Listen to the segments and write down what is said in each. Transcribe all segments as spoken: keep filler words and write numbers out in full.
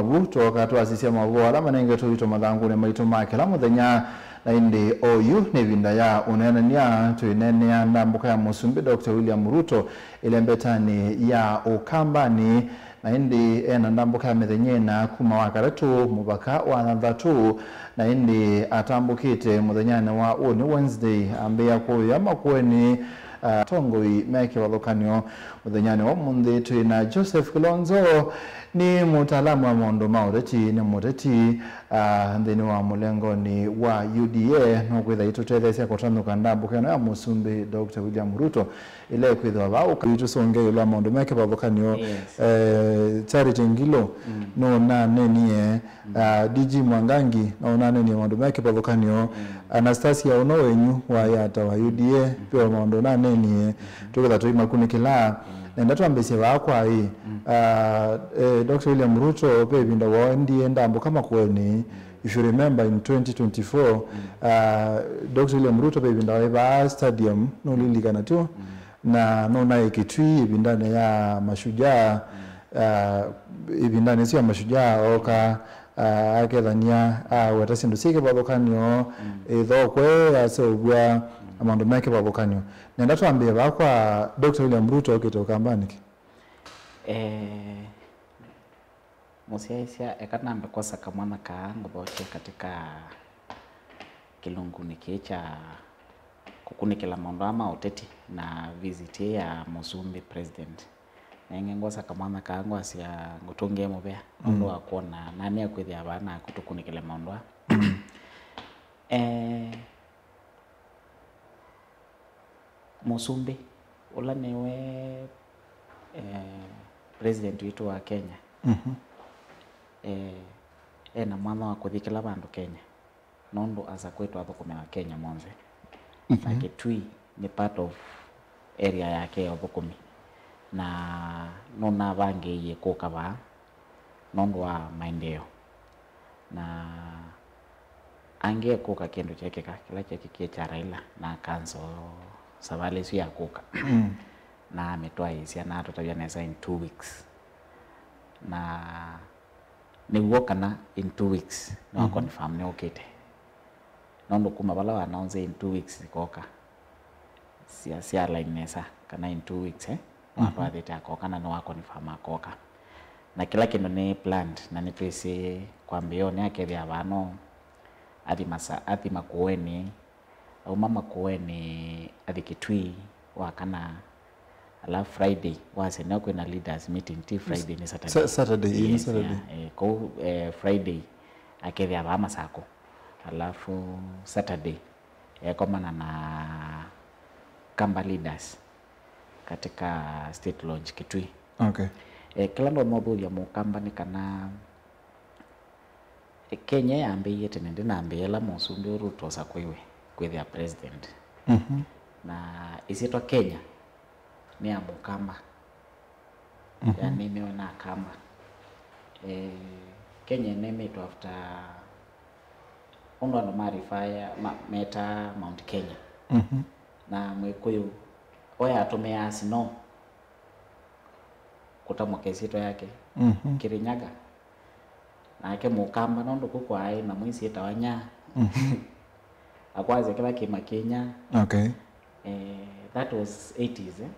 Ũu twooka twasisya maũvoo ala manengetwe witũ mathangũnĩ maitũ ma kĩla mũthenya, na ĩndĩ oyu nĩ ĩvinda ya ũneenany'a twĩneenea ndambũka ya Mũsumbĩ Doctor William Ruto ĩlembetanĩ ya Ũkambanĩ, na ĩndĩ ena ndambũka ya mĩthenya ĩna kuma wa katatũ mũvaka wa thanthatũ, na ĩndĩ atambũkĩte mũthenyanĩ wa ũnĩ Wednesday ambĩĩa kũya Makueni, ah, atongoi me kĩvathũkany'o. Mũthenyanĩ wa ũmũnthĩ twĩ na Joseph Kilonzo, nĩ mũtaalamu wa maũndũ ma ũteti, nĩ mũteti, ah, nthĩnĩ wa mũlengonĩ wa U D A, nũkwĩtha itũtetheesya kũtanũka ndambũka ĩno ya Mũsumbĩ Doctor William Ruto, ĩla ĩkwĩthĩwa vaa ũka. Tũsũngĩe ĩũlũ wa maũndũ me kĩvathũkany'o. Yes. Eh, Charity Ngilu, mm, nũnaneenie, mm, ah, D G Mwangangi nũnaneenie maũndũ me kĩvathũkany'o. Mm. Anastasia ũno wenyu wa, mm, Yata wa U D A, mm, ve o maũndũ ũnaneenie, mm, tũketha tũimakunĩkĩla. Mm. Nenda twambĩsye vaa kwa ĩ, mm, ah, eh, Doctor William Ruto ve ĩvinda waendie ndambũka Makueni. Mm. If you remember, in twenty twenty-four, mm, ah, Doctor William Ruto ve ĩvinda waĩ vaa stadium, nũlilikana tyo? Mm. Na nũnaĩ Kitui ĩvindanĩ ya Mashujaa, mm, ah, ĩvindanĩ ĩsu ya Mashujaa, ooka, ah, akethany'a, aweta syĩndũ syĩ kĩvathũkany'o, mm, ĩthokwe, aseũvw'a, mm, na maũndũ me kĩvathũkany'o. Nenda twambĩe vaa kwa Doctor William Ruto okĩte Ũkambanĩ kĩ? Eh, mũsyaĩĩsya, eka nambe kwosa kamwanya kaa ngũthokye katika kĩlungunĩ kĩĩ kya kũkunĩkĩla maũndũ aa ma ũteti na visit ĩĩ ya Mũsumbĩ President. Na ĩngĩ ngwosa kamwanya kaa ngwasya ngũtũngĩe mũvea nũndũ, mm, wa kwona nanĩa kwĩthĩa vaa naku tũkunĩkĩle maũndũ aa. Eh, Mũsumbĩ, ũla nĩwe, eh, president witũ wa Kenya, mhm, eh, ena mwanya wa kũthi kĩla vandũ Kenya, nũndũ asakwĩtwe athũkũme Akenya monthe. Mhm. Na Kitui nĩ part of area yake ya ũthũkũmi, na nũnavangĩĩie kũka vaa nũndũ wa maendeeo. Na angĩe kũka kĩndũ kyekĩka, kĩla kyekĩkie kya Raila, na cancel savalĩ ĩsu ya kũka. Mm. Na amĩtwaĩĩsya, na atũtavya nesa in two weeks. Na nĩw'o kana in two weeks nĩwa, mhm, confirm nĩũkĩte. Nũndũ kuma vala wa announce in two weeks ikoka, sya, sya align nesa kana in two weeks, eh? Mhm. Watwathĩte akoka na nĩwa confirm akoka. Na kĩla kĩndũ nĩ planned, na nĩtwĩsĩ kwambĩĩonĩ akethĩa vaa no athi Masa-, athi Makueni, auma Makueni athi Kitui wa kana, alafu Friday wasya nĩo kwĩna leaders meeting, ti Friday, nĩ Saturday. Sa-, Saturday, ĩĩ, nĩ, yes, Saturday. Yeah, eh, kũu, eh, Friday akethĩa vaa Masakũ, alafu Saturday ekomana na Kamba leaders katika State Lodge Kitui. Okay. Eh, kĩla ndonya ũthũthya Mũkamba nĩ kana, eh, Kenya yambĩĩe tene, ndĩnambĩĩa ĩla Mũsumbĩ Ruto ũsakwaiwe kwĩthĩa president. Mhm. Na ĩsyĩtwa Kenya nĩ ya Mũkamba. Mhm. Yanĩmewe na Akamba. Eh, Kenya ĩnemetwe after ũndũ andũ ma refer, ma, metaa Mount Kenya. Mhm. Na Mwĩkũyũ we atũmĩaa snow kũtamũka ĩsyĩtwa yake. Mhm. Kirinyaga. Nake Mũkamba, nũndũ kũu kwaĩ nyamũ ĩsyĩtawa nyaa. Mhm. Akwasya kĩla kĩma kĩ nyaa. Okay. Eh, that was eighties, eh?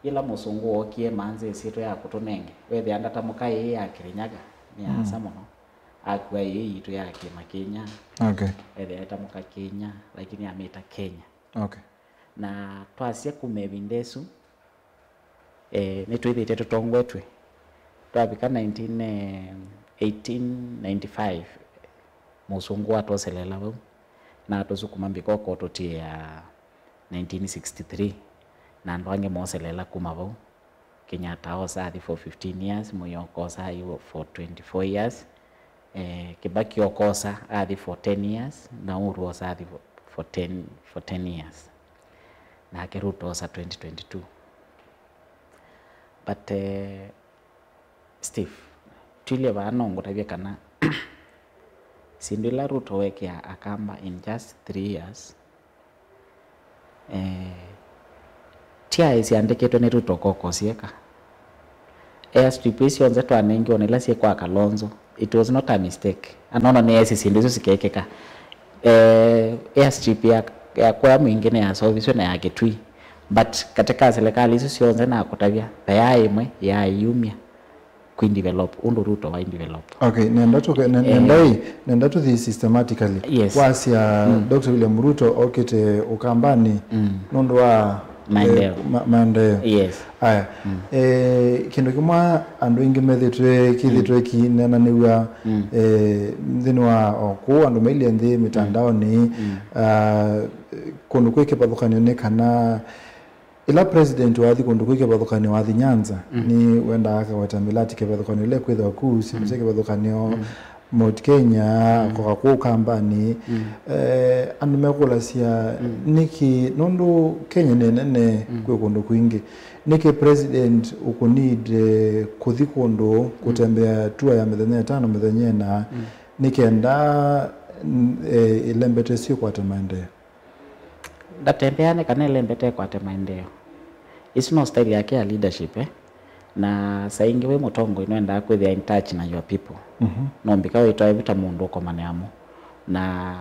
Yĩla mũsũngũ wookie manze ĩsyĩtwa ya kũtũnenge, wethĩa ndatamũka ĩĩ ya Kirinyaga nĩ ya, mm, asa mũno. Akua ĩĩ yitũ ya kĩma kĩ nyaa. Okay. Ethĩa ĩtamũka kĩ nyaa, lakini amĩta Kenya. Okay. Na twasya kuma ĩvinda ĩsu, eh, nĩtwĩthĩĩtwe tũtongoetwe. Twavika nineteen, eh, eighteen ninety-five, mũsũngũ watwoseleela vau, na atũsukuma mbika ũkotũtĩĩa nineteen sixty-three, na andũ angĩ mooseleela kuma vau. Kenyatta oosa athi for fifteen years, Moi oosa athi for twenty-four years, eh, Kibaki oosa athi for ten years, na Uhuru oosa athi for, for ten, for ten years. Nake Ruto oosa twenty twenty-two. But, eh, Steve, twilye vaa no ngũtavye kana syĩndũ ila Ruto wekĩa Akamba in just three years, eh, ti aĩ syandĩkĩtwe nĩ Ruto koko syeka. Airstrip isu syonthe twanengiwe na ila syĩ kwa Kalonzo, it was not a mistake. Anono nĩesĩ syĩndũ isu sikekĩka. Eh, airstrip ya, ya kũya Mwingĩ nĩyasoviswe na ya Kitui. But katika serikali isu syonthe nakũtavya, ta ya ĩmwe yaĩ yumya kũi develop ũndũ Ruto waĩ develop. Okay, nenda tũke- ne- nenda ĩ nenda tũthi systematically. Yes. Wasya Doctor William Ruto okĩte Ũkambanĩ nũndũ wa maendeleo. Eh, ma- maendeleo. Yes. Aya. Eh, kĩndũ kĩmwe andũ aingĩ methĩtwe kĩthĩtwe kĩnenanĩw'a eh, nthĩnĩ wa okũu andũ mailye nthĩ mĩtandaonĩ, ah, kũndũ kwĩ kĩvathũkany'o nĩ kana ĩla president wathi kũndũ kwĩ kĩvathũkany'o, wathi Nyanza, nĩ wendaa akaweta mĩlati kĩvathũkany'o ĩla ĩkwĩthĩwa kuu, syĩndũ sya kĩvathũkany'o, Mount Kenya, kũka kũu Kambanĩ. Eh, andũ mekũlasya nĩkĩ, nũndũ Kenya nĩ nene kwĩ kũndũ kwingĩ, nĩkĩ president ũkũnid kũthi kũndũ kũtembea tour ya mĩthenya ĩtano, mĩthenya ĩna, nĩ kenda eh, ĩlembete syĩkwate maendeeo? Ndatembeaa nĩ kana ĩlembete ĩkwate maendeeo. Isu no style yake ya leadership, eh? Na saa ingĩ wĩ mũtongoi nĩwendaa kwĩthĩa in touch na your people. No mbika wĩtwae vu ta mũndũ ũkomanĩa mo. Na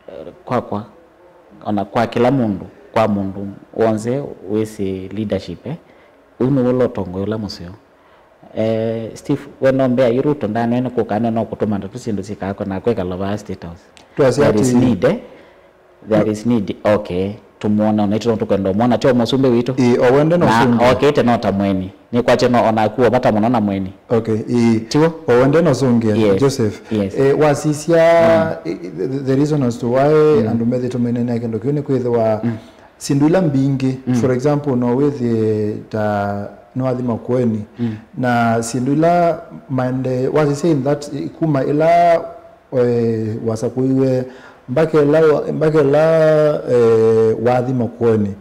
eh, kwakwa, ona kwa kĩla mũndũ, kwa mũndũ wonse wĩsĩ leadership, eh? Ũu nĩw'o ũla ũtongoi ũla mũseo. Eh, Steve, we no mbea yu Ruto ndanene kũka nene no kũtũma ndeto syĩndũ syĩkaa kona kwĩkala vaa State House. Twasya There is ati need, eh? There is need. Okay. Tũmuona, ona itũ no tũkwenda ũmuona, tyo mũsumbĩ witũ. Ĩ, o wende no Na sũngĩ. Okĩte no ta mweni. Nĩkwatya no ona akuo vata mũno na mweni. Okay, ĩ. Tiw'o? O wende no sũngĩ, Yes. Joseph. Yes. Eh, wasisya, eh, the, the reason as to why andũ methĩtwe mainene kĩndũ kĩu nĩ kwĩthĩwa syĩndũ ila mbingĩ, for example, no wĩthĩe ta nĩwathi Makueni, na syĩndũ ila maende wasisya in that, kuma ila eh, wasakũiwe mpaka ĩla wa- mpaka ĩla eh, wathi Makueni.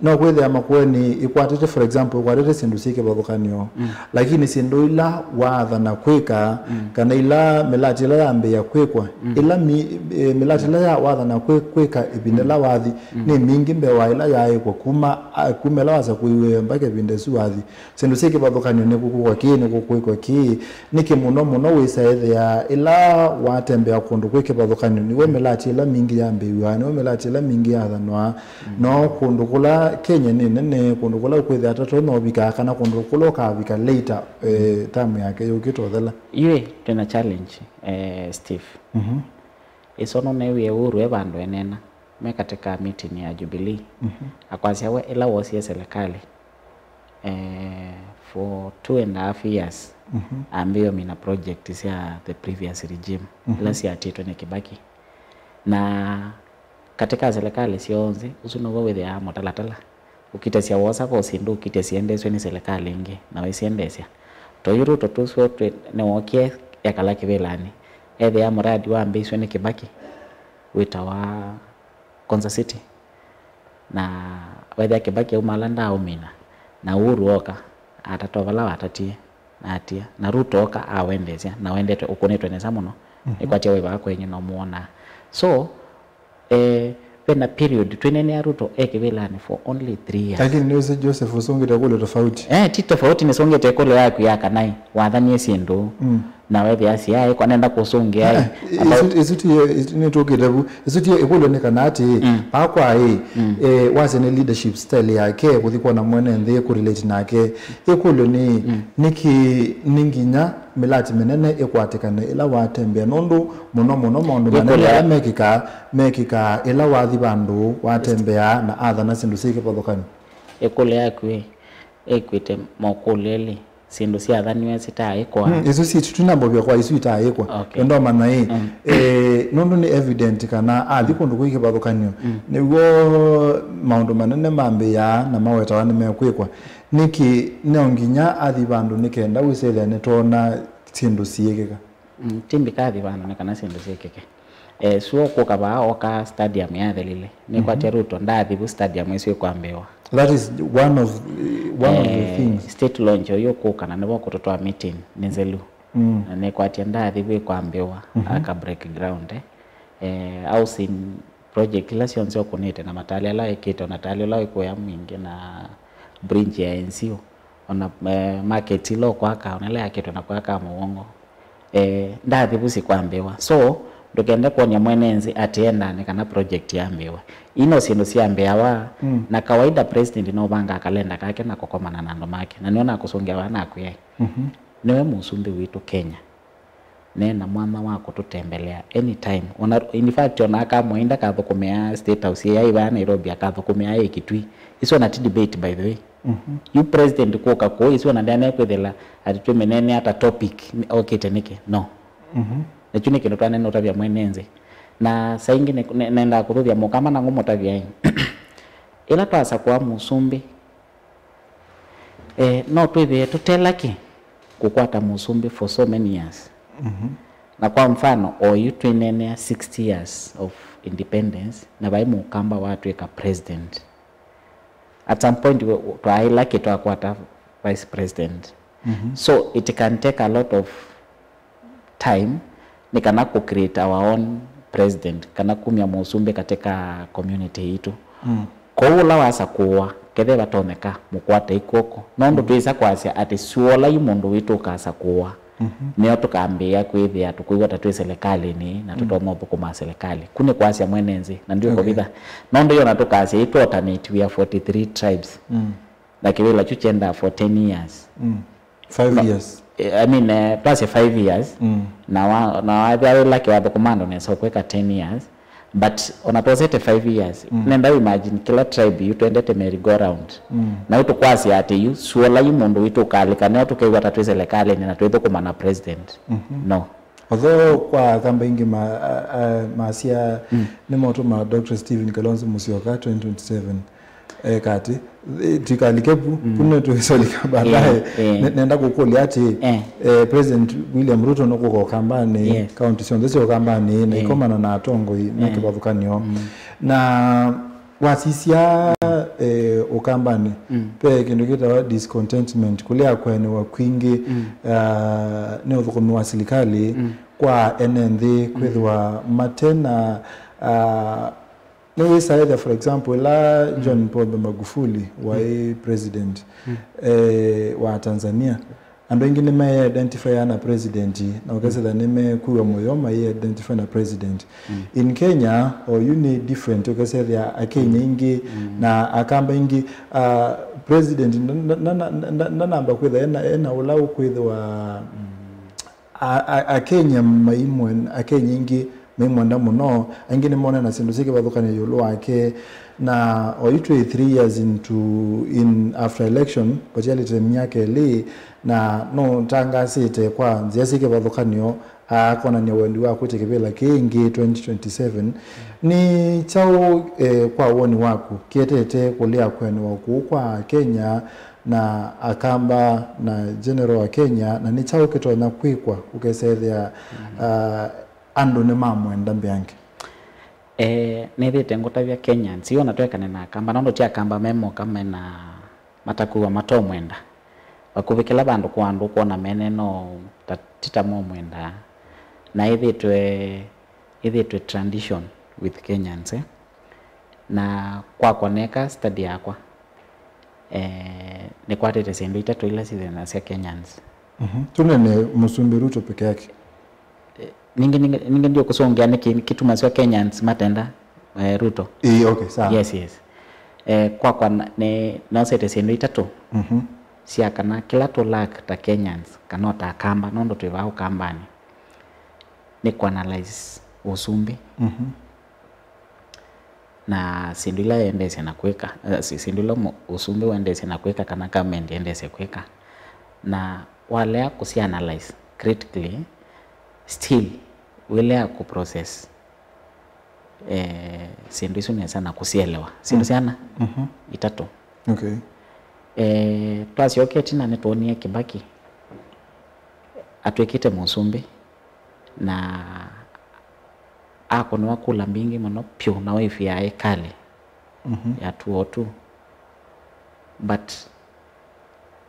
No kwĩthĩa Makueni ĩkwatĩte, for example, ĩkwatĩte syĩndũ syĩ kĩvathũkany'o, lakini syĩndũ ila waathana kwĩka, kana ila mĩlati ĩla yambĩĩa kwĩkwa, ĩla mi- eh, mĩlati ĩla ya waathana kwĩ- kwĩka ĩvinda ĩla wathi, nĩ mingĩ mbee wa ĩla yaaĩkwa kuma a- kuma ĩla wasakũiwe mpaka ĩvinda ĩsu wathi. Syĩndũ syĩ kĩvathũkany'o nĩ kũkwĩkwa kĩĩ, nĩ kũkwĩkwa kĩĩ. Nĩkĩ mũno mũno wĩsa ethĩa ĩla watembea kũndũ kwĩ kĩvathũkany'o, nĩw'o mĩlati ĩla mingĩ yambĩĩw'a, nĩw'o mĩlati ĩla mingĩ yathanwa, no kũndũ kũla Kenya nĩ nene, kũndũ kũla ũkwĩthĩa atatonya ũvika, kana kũndũ kũla ũkavika later, eh, term yake yũkĩte ũthela. Yu twĩna challenge, eh, Steve. Ĩsono neewie Uhuru e vandũ eneena, me katika meeting ya Jubilee. Akwasya we ĩla woosie serikali, eh, for two and a half years, ambĩĩe ũmina project sya the previous regime, ila syatĩtwe nĩ Kibaki. Na katika serikali syonthe, ũsu nĩw'o wĩthĩaa mũtalatala. Ũkitesya wosa vo syĩndũ ũkitesya endeesw'e nĩ serikali ĩngĩ, na wĩsyendeesya. Toyu Ruto tũsw'o twĩ nĩwookie ekala kĩvĩlanĩ, ethĩa mũradi wambĩĩsw'e nĩ Kibaki wĩtawa Konza City. Na wethĩa Kibaki auma ala ndaaũmina, na Uhuru ooka, atata o vala watatie, na atia, na Ruto ooka awendeesya, na wendetwe, ũkũnĩtwe nesa mũno, nĩkwatya wĩ vaa kwenyu na ũmũonaa. So, eh, ve na period twĩneenea Ruto e kĩvĩlanĩ for only three years. Lakini nĩwĩsĩ Joseph ũsũngĩte kũlyo tofauti. Eh, ti tofauti, nĩsũngĩte ĩkũlyo yaku ya kana ĩ, wathanie syĩndũ, na wethĩa siaĩ kwa nenda kũsũngĩa ĩ. Eh, isu- isu ti- isu nĩtũkĩte vu. Isu ti ĩkũlyo nĩ kana atĩ, akwa ĩ, eh, wasya nĩ leadership style yake, kũthi kwona mwene nthĩ, kũrelate nake. Ĩkũlyo nĩ, nĩkĩ nĩ nginya mĩlati mĩnene ĩkwatĩkane ĩla watembea, nũndũ mũno mũno maũndũ manene ala mekĩkaa, mekĩkaa ĩla wathi vandũ watembea na athana syĩndũ syĩ kĩvathũkany'o. Ĩkũlyo yaku ĩ, ĩkwĩte mokũlyo elĩ, syĩndũ syathaniwe sitaaĩkwa. Mm, isu si tũtinambovya kwa isu itaaĩkwa. Okay. Ndomanya ĩ, eh, nũndũ nĩ evident kana athi kũndũ kwĩ kĩvathũkany'o, nĩw'o maũndũ manene mambĩĩaa na mawetawa nĩmekwĩkwa. Nĩkĩ no nginya athi vandũ nĩ kenda wĩsethĩa nĩtwona syĩndũ siĩkĩka? Mm, ti mbika athi vandũ nĩ kana syĩndũ syĩkĩke. Eh, suo kũka vaa oka stadium yathelile. Nĩkwatya Ruto ndaathi vu stadium ĩsu ĩkwambĩĩwa. That is one of, one of the things. State launch ũyũ kũka na nĩvo kũtũtwaa meeting nĩ nzelu. Na nĩkwatya ndaathi vu ĩkwambĩĩwa aka break ground, eh. Eh, housing project ila syonthe ũkũnĩte na matali ala ĩkĩte, ona tali ũla wĩkũya Mwingĩ na bridge ya Ensio. ona eh, market ila ũkwaka, ona ĩla yakĩtwe na kwaka mũongo. Eh, ndathi vu sikwambĩwa. So ndũkende kwony'a mwene nzĩ atĩ endaa nĩ kana project yambĩwa. Ino syĩndũ syambĩawa. Mm. Na kawaida president no ũvangaa kalenda kake na kũkomana na andũ make, na nĩona kũsũngĩa vaa nakwĩa. Mhm. Nĩwe mũsumbĩ witũ Kenya. Nena mwanya wa kũtũtembelea anytime. Ona, in fact, ona akamwainda kathũkũmĩa State House ya ivaa Nairobi, akathũkũmĩa ĩ Kitui. Isu ona ti debate, by the way. Mhm. Yu president kũka kũu, isu ona ndĩanekwĩthĩla atĩ twĩmĩneenea ta topic, okĩte nĩkĩ? No. Mhm. Na kyu nĩ kĩndũ twanene ũtavya mwene nzĩ. Na saa ingĩ nĩ- nĩ- nendaa kũthũthya mũkama na ngũmũtavya ĩ. Ĩla twasakũa mũsumbĩ, eh, no twĩthĩe tũte lucky kũkwata mũsumbĩ for so many years. Mhm. Na kwa mfano, oyu twĩneenea sixty years of independence, na vai mũkamba watwĩka president. At some point, we- we- twaĩ lucky twakwata vice president. Mhm. So it can take a lot of time nĩ kana kũ create our own president, kana kumya mũsumbĩ katika community yitũ. Mm. Kwoou ũla wasakũwa, kethĩwa vatonyeka, mũkwate ikw'oko. Nũndũ twĩsa kwasya atĩ suola yu mũndũ witũ ũkasakũwa, mhm, nĩo tũkambĩĩa kwĩthĩa tũkwĩw'a ta twĩ silikalĩnĩ na tũtonya ũthũkũma silikalĩ. Ku nĩ kwasya mwene nzĩ, na ndiũkũvitha. Okay. Nũndũ yona tũkasya itũ alternate, we are forty-three tribes. Mm. Na kĩvĩla kyu kyendaa for ten years. Mm. Five years. Eh, I mean, eh, twasye five years. Mm. Na wa- na wathĩa wĩ lucky wathũkũma andũ nesa ũkwĩka ten years. But ona twosete five years, mm, nenda imagine kĩla tribe yu twendete merry go round. Mm. Na yu tũkwasya atĩ yu suola yu mũndũ witũ ũkalĩka nĩo tũkew'a ta twĩ silikalĩnĩ na twĩthũkũma na president. Mhm. No. Although kwa akamba ingĩ ma- a- a- masya, mm, nĩmotũma Doctor Stephen Kalonzo Musyoka twenty twenty-seven. Eh, kati, eh, twikalike pu, mm, pu nĩtũisolika baadaye. Eh, eh. Ne- nenda kũkũlya atĩ, eh, eh, President William Ruto nũkũka Ũkambanĩ, yes, kaunti syonthe sya Ũkambanĩ, na, eh, ikomana na atongoi me, eh, kĩvathũkany'o. Mm. Na wasisya, eh, Ũkambanĩ, mm, ve kĩndũ kĩtawa discontentment, kũlea kũendewa kwingĩ, mm, ah, nĩ ũthũkũmi wa silikalĩ, mm, kwa ene nthĩ, mm, kwĩthĩwa mate na, ah, nĩwĩsa ethĩa, for example, ĩla, mm, John Pombe Magufuli waĩ, mm, president, mm, eh, wa Tanzania, andũ aingĩ nĩmeidentifya na president, na ũkesethĩa nĩmekwĩw'a mũyo maiidentify na president. Mm. In Kenya, oyu nĩ different, ũkesethĩa Akenya aingĩ, mm, na Akamba aingĩ, ah, president ndanamba kwĩthĩa ena, ena ũla ũkwĩthĩwa, mm, A- a- Akenya maimwen- Akenya aingĩ maimwenda mũno, aingĩ nĩmonena syĩndũ syĩ kĩvathũkany'o ĩũlũ wake. Na oyu twĩ three years into, in after election, vatialĩte myaka ĩlĩ, na nũtangaasĩte kwa nzĩa syĩ kĩvathũkany'o akonany'a wendi wa kwĩtya kĩvĩla kĩĩ ĩngĩ twenty twenty-seven. Nĩ kyaũ, eh, kwa woni waku kĩetete kũlea kũendewa kũu kwa Kenya na Akamba na general wa Kenya, na nĩ kyaũ kĩtonya kwĩkwa ũkesethĩa, mm, ah, andũ nĩmamwenda mbeange? Eh, nĩthĩte ngũtavya Kenyans, yu ona twekane na Akamba, nũndũ ti Akamba me moka mena matakuwa matomwenda. Vakuvĩ kĩla vandũ kwa andũ kwona mene no ta- ti ta momwenda. Na ĩthĩtwe ĩthĩtwe tradition with Kenyans, eh? Na kwakwa neka study yakwa, eh, nĩkwatĩte syĩndũ itatũ ila syĩthĩnasya Kenyans. Mhm. Tũnene Mũsumbĩ Ruto peke yake. Eh, ningĩ, ningĩ, ningĩ ndiũkũsũngĩa nĩkĩ kĩtumasya Kenyans matenda, eh, Ruto. Ĩĩ, okay, sawa. Yes, yes. Eh, kwakwa na- nĩ nosete syĩndũ itatũ, mhm, sya kana kĩla tũ lack ta Kenyans, kana o ta Akamba, nũndũ twĩ vaa Ũkambanĩ, nĩ kũanalyze ũsumbĩ. Mhm. Na syĩndũ ila yendeesya na kwĩka, eh, sy- syĩndũ ila mũ- ũsumbĩ wendeesya na kwĩka kana government yendeesya kwĩka. Na walea kũsyaanalyze critically, still wĩlea kũprocess, eh, syĩndũ isu nesa na kũsielewa. Syĩndũ, mm, syana, mhm, itatũ. Okay. Eh, twasyoka ĩtina nĩtwonie Kibaki atwĩkĩte mũsumbĩ na akũnĩwa kula mbingĩ mũno pyũ na waivia ĩkalĩ, mhm, ya two oh two. But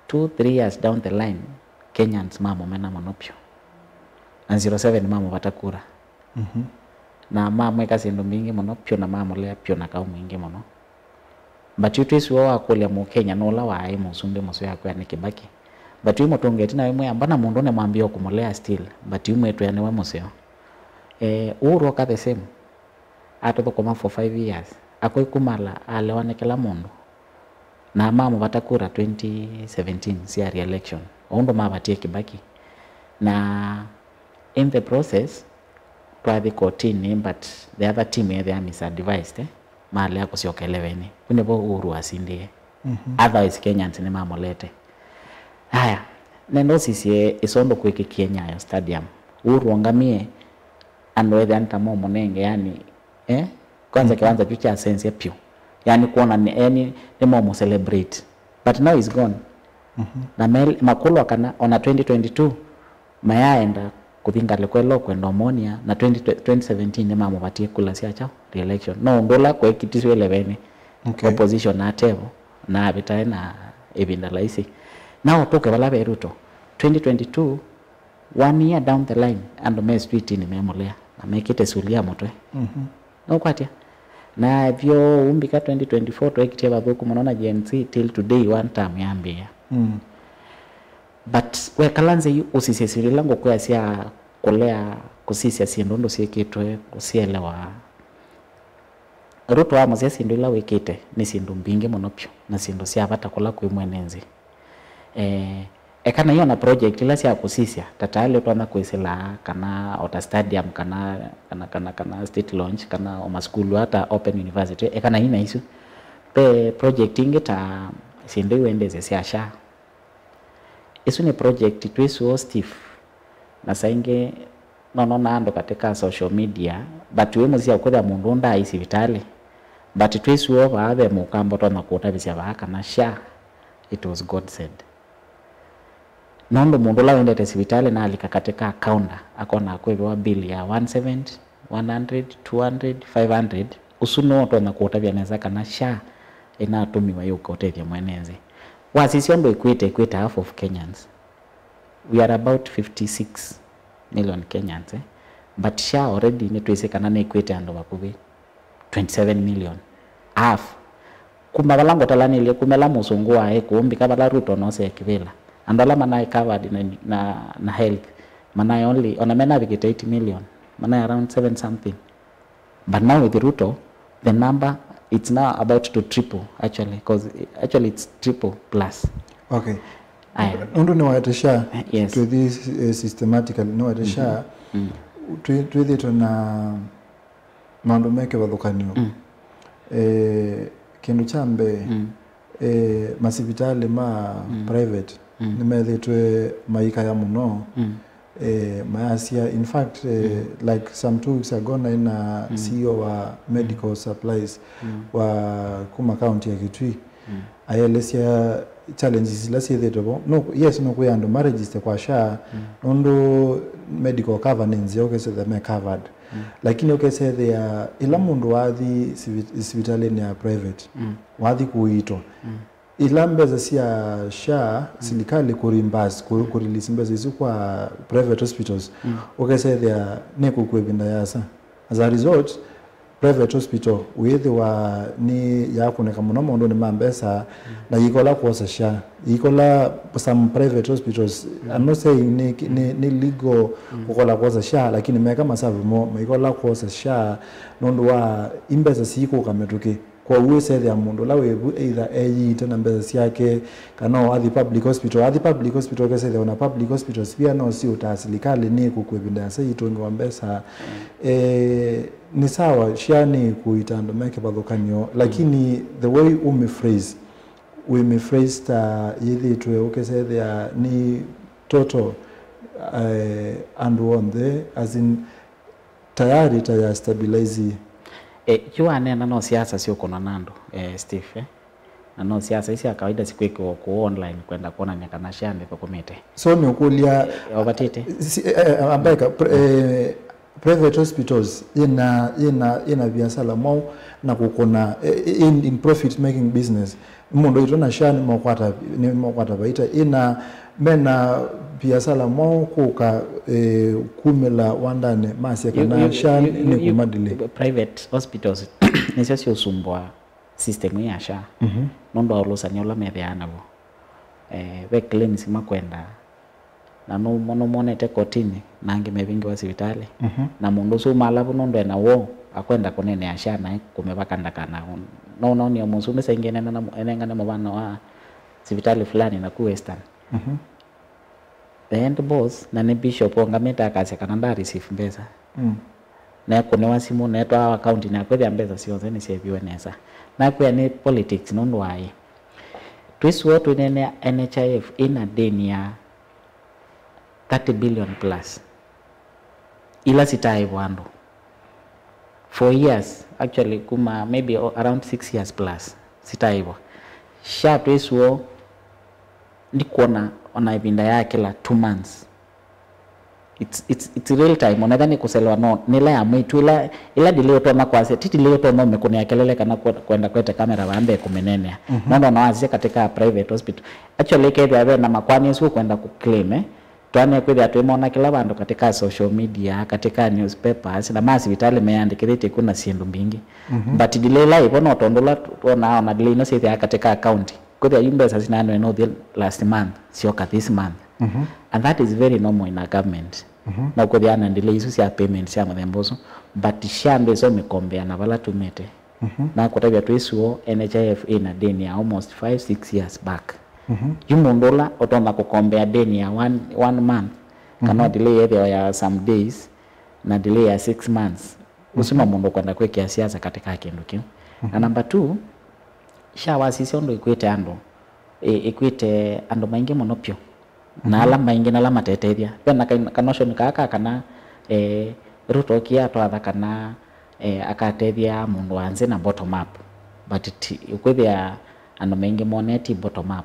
two, three years down the line, Kenyans mamũmena mũno pyũ. Na zero seven mamũvata kura. Mhm. Na mamwĩka syĩndũ mbingĩ mũno pyũ na mamũlea pyũ na kaũ mwingĩ mũno. But yu twĩsĩ ũũ wakũlya Mũkenya nũla waĩ mũsumbĩ mũseo akwĩa nĩ Kĩbakĩ. But yu mũtũngĩti na wĩmwĩa mbona mũndũ nĩmwambĩĩe kũmũlea still, but yu mwĩtwĩa nĩwe mũseo. Eh, Uhuru oka the same. Atũthũkũma for five years. Akwĩkumala alewa nĩ kĩla mũndũ. Na mamũvata kura twenty seventeen sya re-election. O ũndũ mavatie Kĩbakĩ. Na in the process, twathi kotini, but the other team yethĩa misadvised, eh? Malea kũsyoka elevenĩ. Kũ nĩvo Uhuru wasindie. Mhm. Otherwise, Kenyans nĩmamũlete. Haya, nenda ũsisye ĩsondo kwĩkĩkie Nyayo Stadium. Uhuru ongamie, andũ ethĩa nĩ ta momũnenge, yani, eh? Kwanza, mhm, kĩwanza kyu kya sense pyũ. Yani, kuona nĩ, yani, nĩmomũ celebrate. But now he's gone. Mhm. Na mel-, makulwa kana ona twenty twenty-two, mayaenda kũthi ngalĩko ĩla ũkwenda ũmonia, na twenty, twenty seventeen nĩmamũvatie kula sya kyaũ? Re-election. No ũndũ ũla kwekitiswe elevenĩ, okay, opposition atevo, na avĩtae na ĩvinda laisi. Na ũtũke vala ve Ruto, twenty twenty-two, one year down the line, andũ me streetini memũlea, na mekĩte sulia mũtwe. Mhm. Nũkwatya? Na vyo umbika twenty twenty-four twekitie vathũku mũno na Gen Z till today one term yambĩĩa. Mm. But wekala nzĩ yu ũsisye syĩndũ ila ngũkwĩa sya kũlea, kũsisya syĩndũ ũndũ syĩkĩtwe, kũsielewa. Ruto amũsya syĩndũ ila wĩkĩte nĩ syĩndũ mbingĩ mũno pyũ na syĩndũ sya vata kũla kwĩ mwene nzĩ. Eh, ekana yu ona project ila sya kũsisya, ta tayarĩ ũtonya kwĩsĩla kana o ta stadium kana, kana, kana, kana state launch kana o masukulu ata open university, ekana ina isu. Ve project ingĩ ta syĩndũ iwendesye sya SHA. Isu nĩ project twĩsĩ ũũ stiff. Na saa ingĩ no nona andũ katika social media, but wĩ mũsya ũkũthya mũndũ ũũ ndaaĩ sivitalĩ. But twĩsĩ ũũ vaa ve mũkamba ũtonya kũũtavĩsya vaa kana SHA, it was God sent. Nũndũ mũndũ ũla wendete sivitalĩ nalika katika counter, akona kwĩvĩwa bill ya one seventy, one hundred, two hundred, five hundred, ũsu nĩwe ũtonya kũũtavya nesa kana SHA ĩnatũmiwa yũka ũtethya mwene nzĩ. Wasisya ũndũ ĩkwĩte, ĩkwĩte half of Kenyans. We are about fifty-six million Kenyans, eh? But SHA already nĩtwĩsĩ kana nĩkwĩte andũ vakuvĩ twenty-seven million. Half. Kuma vala ngũtalanĩlye, kuma ĩla mũsũngũ waĩ kũũ mbika vala Ruto nosee kĩvĩla, andũ ala manaĩ covered na, na, na health, manaĩ only, ona menavikĩte eight million, manaĩ around seven something. But now with Ruto, the number, it's now about to triple, actually, 'cause actually it's triple plus. Okay. Aya. Nũndũ nĩwaete SHA, yes, twĩthi, eh, systematically, nĩwaete SHA, mm, twĩ-, twĩthĩtwe na maũndũ me kĩvathũkany'o. Mm. Eh, kĩndũ kya mbee, mm, eh, masivitalĩ ma, mm, private, mm, nĩmethĩtwe maikaya mũno. Mm. Eh, mayasya, in fact, eh, mm, like some two weeks ago, naĩ na, mm, C E O wa medical, mm, supplies, mm, wa kuma county ya Kitui. Mm. Aelesya challenges ila syĩthĩtwe vo. No, yes, no kwĩ andũ ma register kwa SHA, mm, nũndũ medical cover nĩ nzeo, ũkesethĩa me covered. Mm. Lakini ũkesethĩa ĩla mũndũ wathi sivi-, sivitalĩnĩ ya private, mm, wathi kũiitwa, mm, ila mbesa sya SHA, mm, silikalĩ kũ reimburse, kũ, kũ release mbesa isu kwa private hospitals, mm, ũkesethĩa nĩ kũkua ĩvinda yasa. As a result, private hospital wĩthĩwa nĩ yakũnĩka mũno maũndũnĩ ma mbesa, mm, na yĩkola kwosa SHA. Yĩkola some private hospitals, mm, I'm not saying nĩ, nĩ, nĩ legal, mm, kũkola kwosa SHA, lakini meka masavu mo, maikola kwosa SHA nũndũ wa imbesa siikũka mĩtũkĩ. Kwoou ĩsethĩa mũndũ ũla wĩ vu either eyiĩte na mbesa syake, kana no athi public hospital. Athi public hospital ũkesethĩa ona public hospitals pia no siũtaa silikalĩ nĩ kũkua ĩvinda yasa itũngĩwa mbesa. Mm. Eh, nĩ sawa, SHA nĩ kũita andũ me kĩvathũkany'o, lakini, mm, the way ũmĩ phrase, wĩmĩ phrase ta yĩthĩtwe ũkesethĩa nĩ total, eh, andũ onthe, as in, tayari ta ya stabilize. Eh, yu waneena no siasa syũkũnwa na andũ, eh, Steve, eh? Na no siasa isi sya kawaida sikwĩkĩwa kũũ online kwenda kwonany'a kana SHA nĩthũkũmĩte. So nĩ ũkũlya, eh, ũvatĩte? Si, eh, eh, ambaika, pr-, eh, private hospitals ina, ina, ina biasala mwaũ na kũkũna, eh, in, in profit making business. Nĩ mũndũ witũ na SHA nĩmokwata, nĩmokwata vaita. Ĩna, mena biasala mwaũ kũka, eh, kumĩla wandanĩ masya kana SHA nĩ kuma delay? Private hospitals nĩsyo siũsumbũa system ĩĩ ya SHA, mhm, nũndũ wa ũlũsani ũla methĩawa naw'o. Eh, ve claims makwendaa, na nũmo-, nũmonete kotinĩ, na angĩ mevingĩwa sivitalĩ. Mhm. Na mũndũ ũsu umala vu nũndũ ena woo, akwenda kũneenea SHA naĩ kũmĩvaka ndakana. No, no, nĩ mũsumbĩ saingĩ enengane, enengane mũvano wa sivitalĩ fulani na ku Western. Mhm. The end boss, na nĩ bishop ũngamĩte akasya kana nda receive mbesa. Mm. Nekũnĩwa simũ, netwawa akauntinĩ ya kwĩthĩa mbesa syonthe nĩsyeviwe nesa. Nakwĩa nĩ politics nũndũ waĩ. Twĩsũo twĩneenea N H I F ĩna deni ya thirty billion plus. Ila sitaaĩvwa andũ. For years, actually, kuma maybe o-, around six years plus, sitaaĩvwa. SHA twĩsũo ndikwona ona ĩvinda ya kĩla two months. It's, it's, it's real time. Onetha nĩ kũselewa, no, nĩ ĩla ya mwĩtu, ĩla, ĩla delay ũtonya kwasya, ti delay ũtonya ũmĩkũnĩa kelele kana kwe-, kwenda kwete kamera vaa mbee kũmĩneenea. Mhm. Nũndũ ona wasisya katika private hospital. Actually, kethĩa ve na makwani asu ũkwenda kũclaim, eh, twanĩe kwĩthĩa twĩmona kĩla vandũ katika social media, katika newspapers, na ma sivitalĩ meyandĩkĩthĩtye kwĩ na syĩndũ mbingĩ. Mhm. But delay ĩla ĩvo no tondũ ũla twonaa ona delay ino syĩthĩawa katika county. Kwĩthĩa yu mbesa sinaanwe nũthi last month, syoka this month. Mhm. And that is very normal in a government. Mhm. No kwĩthĩa na delay isu sya payment sya mũthemba ũsu, but SHA ndwĩsa ũmĩkombea na vala tumĩte. Mhm. Na kũtavya twĩsũo, N H I F ĩna deni ya almost five, six years back. Mhm. Yu mũndũ ũla ũtonya kũkombea deni ya one, one month, kana, mhm, delay yethĩwa ya some days, na delay ya six months, ũsu no, mhm, mũndũ ũkwenda kwĩkĩa siasa katika kĩndũ kĩu. Na, mhm, number two, SHA wasisya ũndũ ĩkwĩte andũ, ĩ-, ĩkwĩte andũ maingĩ mũno pyũ. Na, mhm, ala maingĩ na ala matetethya. Ve na ka-, ka notion kaa ka kana, eh, Ruto okie atwatha kana, eh, akatethya mũndũ wa nzĩ na bottom up. But ti, kwĩthĩa andũ maingĩ monee ti bottom up.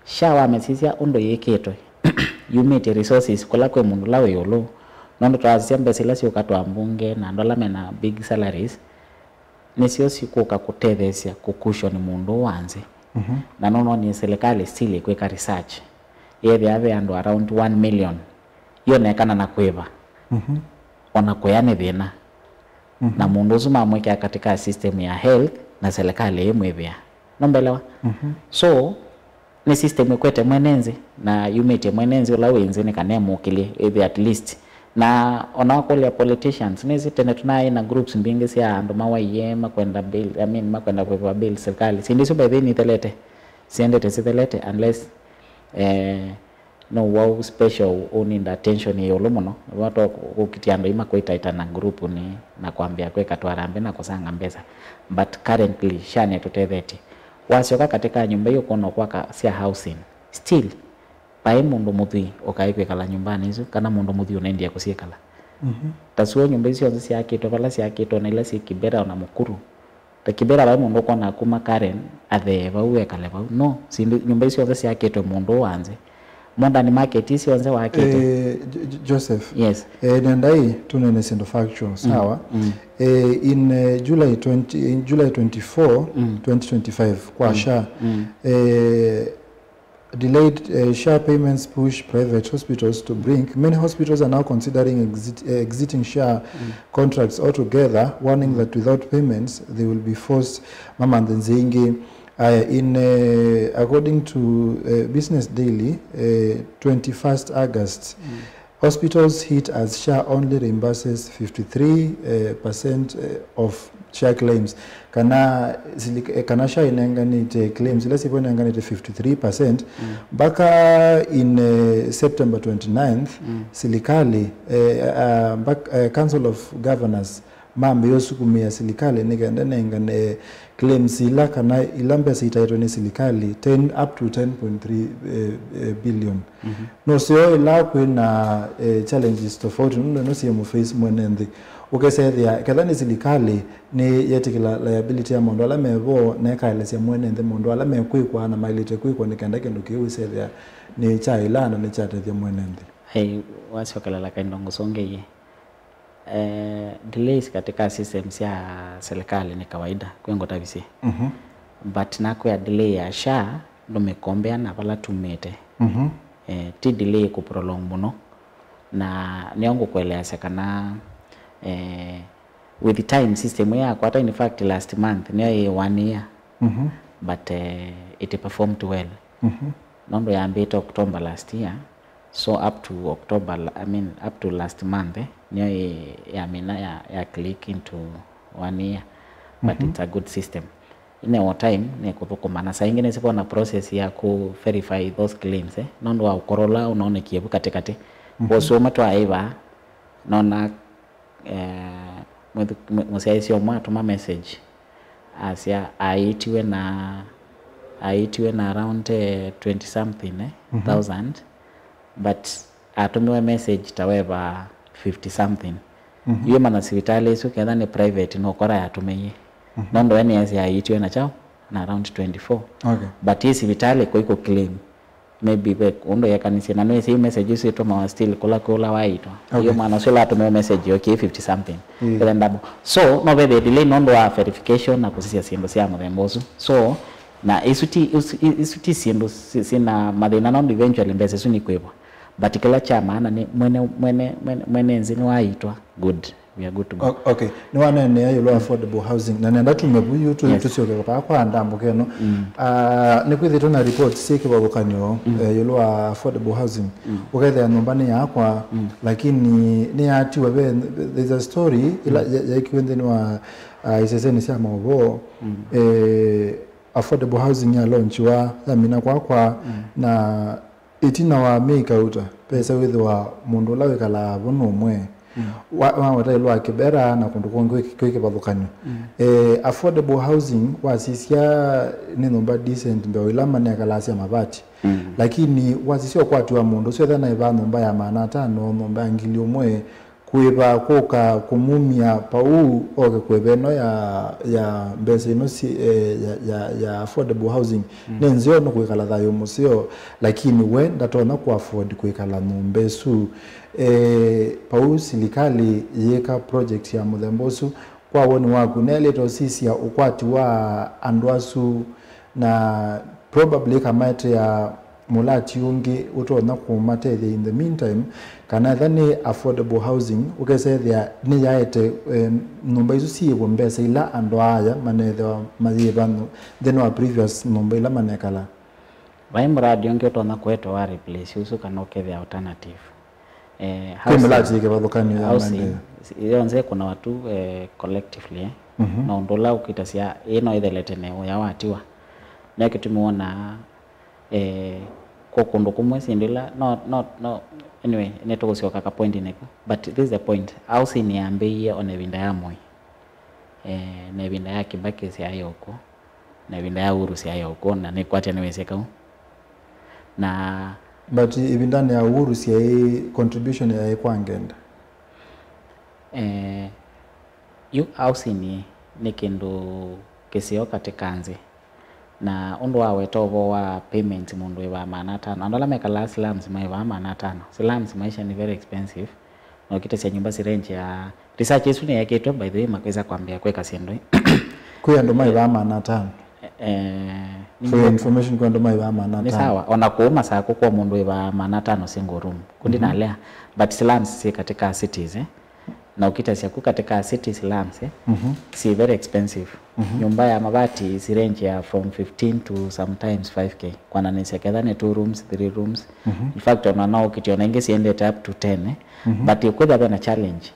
SHA wamĩsisya ũndũ yĩkĩtwe, yumĩtye resources kũla kwĩ mũndũ ũla wĩ ĩũlũ. Nũndũ twasisya mbesa ila syũka twa mbunge na andũ ala mena big salaries, nĩsyo sikũka kũtetheesya kũcushion mũndũ ũũ wa nzĩ. Mhm. Na nũnonie silikalĩ still ĩkwĩka research. Yethĩa ve andũ around one million ionekana na kwĩva. Mhm. Ona kũya nĩ thĩna. Mhm. Na mũndũ ũsu mamwĩkĩa katika system ya health na silikalĩ ĩmwĩvĩa. Nũmbelewa? Mhm. So, nĩ system ĩkwete mwene nzĩ, na yumĩtye mwene nzĩ ũla wĩ nzĩ nĩ kana ĩmũkĩlye, ĩthĩ at least. Na ona wakũlya politicians, nĩsĩ tene tũnaĩ na groups mbingĩ sya andũ mawaie, makwenda bail, I mean, makwenda kũĩvwa bail silikalĩ. Syĩndũ isu by the way nithelete, siendete sithelete unless, eh, no wau special ũnĩnda attention ĩũlũ mũno, nĩwatwa kũkitya andũ aima kwĩtaĩta na group nĩ, na kwambĩa kwĩka twarambe na kũsanga mbesa. But currently, SHA nĩtũtethetye. Wasyoka katika nyũmba ii ũkwona ũkwaka sya housing, still, vai mũndũ mũthwii ũkaĩ kwĩkala nyũmbanĩ isu, kana mũndũ mũthwii ũnendie kũsyĩkala. Mhm. Ta suo nyũmba isu syonthe syakĩtwe vala syakĩtwe na ila syĩ Kibera ona Mukuru. Ta Kibera vai mũndũ ũkwona kuma Karen athee vau ekale vau. No, syĩndũ, nyũmba isu syonthe syakĩtwe mũndũ wa nzĩ. Modern market isu syonthe wakĩte. Eh, J-, J-, Joseph. Yes. Eh, nenda ii tũnene syĩndũ factual, mm, sawa? Mm. Eh, in, eh, July twenty, in July twenty-four, mm, twenty twenty-five, kwa, mm, SHA. Mm. Eh, delayed, eh, SHA payments push private hospitals to brink. Many hospitals are now considering exit-, eh, exiting SHA, mm, contracts altogether, warning, mm, that without payments, they will be forced mamanthĩ nzĩ ingĩ. Aya, in, eh, according to, eh, Business Daily, eh, twenty-first August, mm. Hospitals hit as SHA only reimburses fifty-three, eh, percent, eh, of SHA claims. Kana silik-, eh, kana SHA ĩnenganĩte claims ila syĩvo ĩnenganĩte fifty-three percent. Mm. Mpaka in, eh, September twenty-ninth, mm, silikalĩ, eh, ah, mbak-, eh, Council of Governors mambĩĩa ũsukumĩa silikalĩ nĩ kenda ĩnengane claims ila kana ila mbesa itaĩtwe nĩ silikalĩ, ten, up to ten point three, eh, eh, billion. Mhm. No seo ĩla kwĩ na, eh, challenges tofauti, nũndũ ĩno syĩ mũface mwene nthĩ. Ũkesethĩa, ketha nĩ silikalĩ nĩ yetĩkĩla liability ya maũndũ ala mevo, na ĩkaelesya mwene nthĩ maũndũ ala mekwĩkwa na maĩlĩte kwĩkwa nĩ kenda kĩndũ kĩu ĩsethĩa nĩ kyaĩla na nĩ kyatethya mwene nthĩ. Ai, wasyokelela kaindo ngũsũngĩie. Eh, delays katika system sya serikali ni kawaida, kwĩ ngũtavisye. Mhm. But nakwĩa delay ya SHA ndũmĩkombea na vala tumĩte. Mhm. Eh, ti delay kũ prolong mũno. Na nĩyo ngũkũeleasya kana, eh, With time, system ĩyo yakwata, in fact, last month nĩyo ĩ one year. Mhm. But uh, it performed well. Mhm. Nũndũ yambĩte October last year, so up to October, I mean, up to last month, eh, nĩyo ĩ- yamina ya, ya click into one year. But Mhm. it's a good system. Ĩnewa time nĩkũthũkũma, na saa ingĩ nĩsivona process ya ku verify those claims, eh, nũndũ wa ũkoro ũla ũnonekie vu katĩkatĩ. Mhm. Wosoma twaĩva, nona eh, mũth- mũ- mũsyaĩĩsya ũmwe atũma message, asya aĩtiwe na aĩtiwe na around eh, twenty something eh, Mhm. thousand, but atũmĩwe message ta weva fifty something. Mhm. Yu mana sivitalĩ ĩsu ketha nĩ private nũkora yatũmĩie. Mhm. Nũndũ we nĩesĩ aĩtiwe na kyaũ na around twenty-four. Okay. But ĩ sivitalĩ kũikũ claim. Maybe ve ũndũ yekanisye, na nĩwĩsĩ message isu itũmawa still kũla kũla waitwa. Okay. Iyo mwana ũsu ũla atũmĩwe message yokie fifty something. Mm. Ĩla ndamũ. So no vethĩe delay nũndũ wa verification na kũsisya syĩndũ sya mũthemba ũsu. So na isu ti isu, isu ti syĩndũ si- sina mathĩna, nũndũ eventually mbesa isu nikwĩvwa. But kĩla kya maana nĩ mwene mwene mwene, mwene nzĩ nĩwaitwa. Good. We are good to go. O- okay. Nĩwaneenea ĩũlũ wa affordable housing, na nenda tume vu yu tu- Yes. Tũsyoke vaa kwa ndambũka ĩno. Mm. Ah, nĩkwĩthĩtwe na reports syĩ kĩvathũkany'o, mm, eh, ĩũlũ wa affordable housing. Mm. Ũkethĩa nyũmba nĩ yakwa, mm, lakini nĩyatiwa ve, there's a story ĩla, mm, ya- yaikiwe nthĩnĩ wa, ah, isesenĩ sya maũvoo. Mm. Eh, affordable housing ya launchiwa, yamina kwakwa, mm, na ĩtina wa myei kauta, vesa wĩthĩwa mũndũ ũla wĩkalaa vo nũmwe, mm, wa- waweta ĩũlũ wa Kĩbera na kũndũ kũngĩ kwĩ- kwĩ kĩvathũkany'o. Mm. Eh, affordable housing wasisya nĩ nyũmba decent mbee ila manekalaa sya mavati. Mm. Lakini wasisya ũkwati wa mũndũ ũsu, ethĩa naĩvaa nyũmba ya maana atano, nyũmba ya ngili ũmwe, kũĩva kũka kũmumya pau oke kũĩva ĩno ya, ya mbesa ino si, eh, ya, ya, ya affordable housing. Mm. Nĩ nzeo nĩ kwĩkala thayũ mũseo, lakini we ndatonya kũ afford kwĩkala nyũmba ĩsu. Eh, pau silikalĩ yĩka project ya mũthemba ũsu, kwa woni waku, nelĩte ũsisya ũkwati wa andũ asu na probably ĩkamaetea mũlati ũngĩ ũtonya kũmatethya in the meantime, kana etha nĩ affordable housing, ũkesethĩa nĩyaete, eh, nyũmba isu siĩvwe mbesa ila andũ aya manethĩwa mayĩva nthĩnĩ wa previous nyũmba ila manekala. Vai mũradi ũngĩ ũtonya kũetwa wa replace ũsu kana ũkethĩa alternative? Eh, kwĩ housing- mĩlati ĩkĩvathũkanio ya housing, maendeeo. Yonthe ĩkũnawa tu, eh, collectively, eh. Mhm. Na ũndũ ũla ũkitasya, ĩ no ĩthelete ne ũya watiwa. Nĩkĩtumi wonaa, eh, kwa kũndũ kũmwe syĩndũ ila, no, no, no, anyway, nĩtũkũsyoka ka point nĩku. But this is the point. Housing yambĩie ona ĩvinda ya Moi. Eh, na ĩvinda ya Kibaki syaĩ ũkw'o. Na ĩvinda ya Uhuru syaĩ ũkw'o, na nĩkwatya nĩwĩsĩ kau. Na but ĩvindanĩ ya Uhuru syaĩ contribution yaĩ kwa ngenda. Eh, yu housing nĩ kĩndũ kĩseo katĩ ka nzĩ. Na ũndũ wa weta ũvoo wa payment mũndũ wĩvaa maana atano. Andũ ala mekalaa slums maĩvaa maana atano. Slums maisha ni very expensive. Na ũkĩtasya nyũmba sirenji ya research ĩsu nĩyekĩtwe, by the way, makwĩsa kwambĩa kwĩka syĩndũ. Kwĩ andũ maĩvaa maana atano. Eh, for your information, kwĩ andũ maĩvaa maana atano. Nĩ sawa, ona kũu Masakũ kwa mũndũ wĩvaa maana atano single room. Kundi, mhm, nalea, but slums syĩ katĩ ka cities, eh? Na ũkitasya ku katĩ ka cities slums, eh? Mhm. Syĩ very expensive. Mhm. Nyũmba ya mavati sirenji ya from fifteen to sometimes five K. Kwananĩsya ketha nĩ two rooms, three rooms. Mhm. In fact, ona no ũkĩtya ona ingĩ siendete up to ten, eh? Mhm. But kwĩthĩa vena challenge.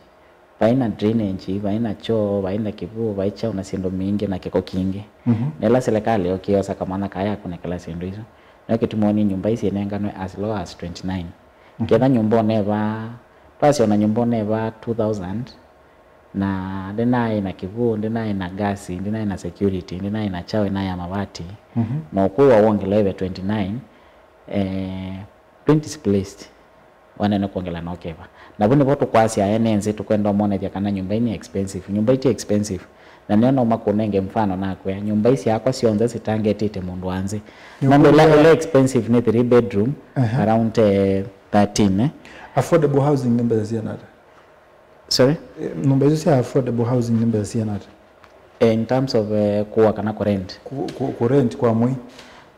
Vai na drainage, vai na choo, vai na kĩvuũ, vai kyaũ na syĩndũ mbingĩ na kĩko kingĩ. Mhm. Na ĩla silikalĩ yokie yosa kamwana kaya ya kũnengela syĩndũ isu, nĩyo kĩtumi woni nyũmba isu syĩnenganwe as low as twenty-nine. Mhm. Ketha nyũmba ũneva, twasya ona nyũmba ũneva two thousand, na ndĩnaĩ na kĩvuũ, ndĩnaĩ na gas, ndĩnaĩ na security, ndĩnaĩ na kyaũ, ĩnaĩ ya mavati, mhm, na ũkũĩwa wongela ĩve twenty-nine, eh, twenty displaced. Wanene kwongela na ũkeva. Na vu nĩvo tũkwasya ene nzĩ, tũkwenda ũmonethya kana nyũmba ii nĩ expensive. Nyũmba ii ti expensive. Na nĩyo no makũnenge mfano nakwĩa, nyũmba ii syakwa syonthe sitangetĩte mũndũ wa nzĩ. Nũndũ ĩla, ĩla expensive nĩ three bedroom, aha, around, eh, thirteen, eh. Affordable housing nĩ mbesa siana ata? Sorry? Eh, nyũmba isu sya affordable housing nĩ mbesa siana ata? Eh, in terms of, eh, kũa kana kũ rent? Ku- ku- ku rent kwa mwei?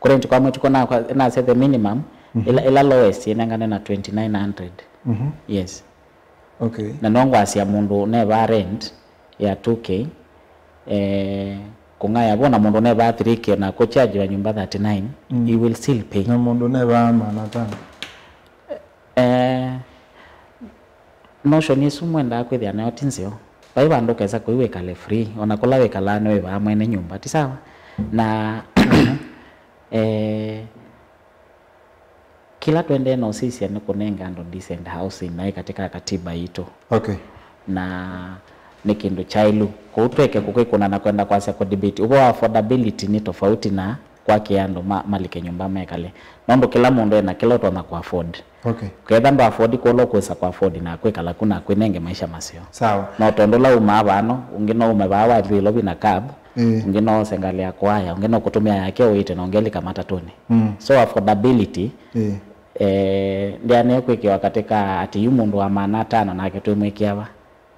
Kũ rent kwa mwei tuko na kwa- nasya the minimum, mhm, ila, ila lowest yenengane na twenty-nine hundred. Mhm. Yes. Okay. Na no ngwasya mũndũ neva rent, ya two K, eh, kũng'aya vo na mũndũ ũnevaa three K na kũchargiwa nyũmba thirty-nine, Mm. he will still pay. Na mũndũ ũnevaa maana atano. Eh, notion ĩsu mwendaa kwĩthĩa nayo ti nzeo. Vai vandũ ũkesa kũi wĩkale free, ona kũla wĩkalaa nĩwĩvaa mwene nyũmba, ti sawa? Na, eh, kĩla tũendee na ũsisya nĩ kũnenga andũ decent housing naĩ katika katiba yitũ. Okay. Na nĩ kĩndũ kyaĩlu. Kũu tweke kũkwĩkũna na kwenda kwasya kũ debate. Ũvoo wa affordability nĩ tofauti na kwakĩa andũ ma, malike nyũmba mekale. Nũndũ kĩla mũndũ ena kĩla ũtonya kũ afford. Okay. Ketha ndũ afford kũla ũkwĩsa kũ afford na kwĩkala ku na kwĩnenge maisha maseo. Sawa. No tondũ ũla umaa vano, ũngĩ no ume vaa wathi Nairobi na cab, Ĩĩ. ũngĩ no ose ngalĩ ya kũaya, ũngĩ no kũtũmĩa yake ũĩte na ũngĩ alika matatũnĩ. Mm. So affordability, Ĩĩ. eh, ndĩanee kwĩkĩwa katika ati yu mũndũ wa maana atano nake twĩmwĩkĩa va.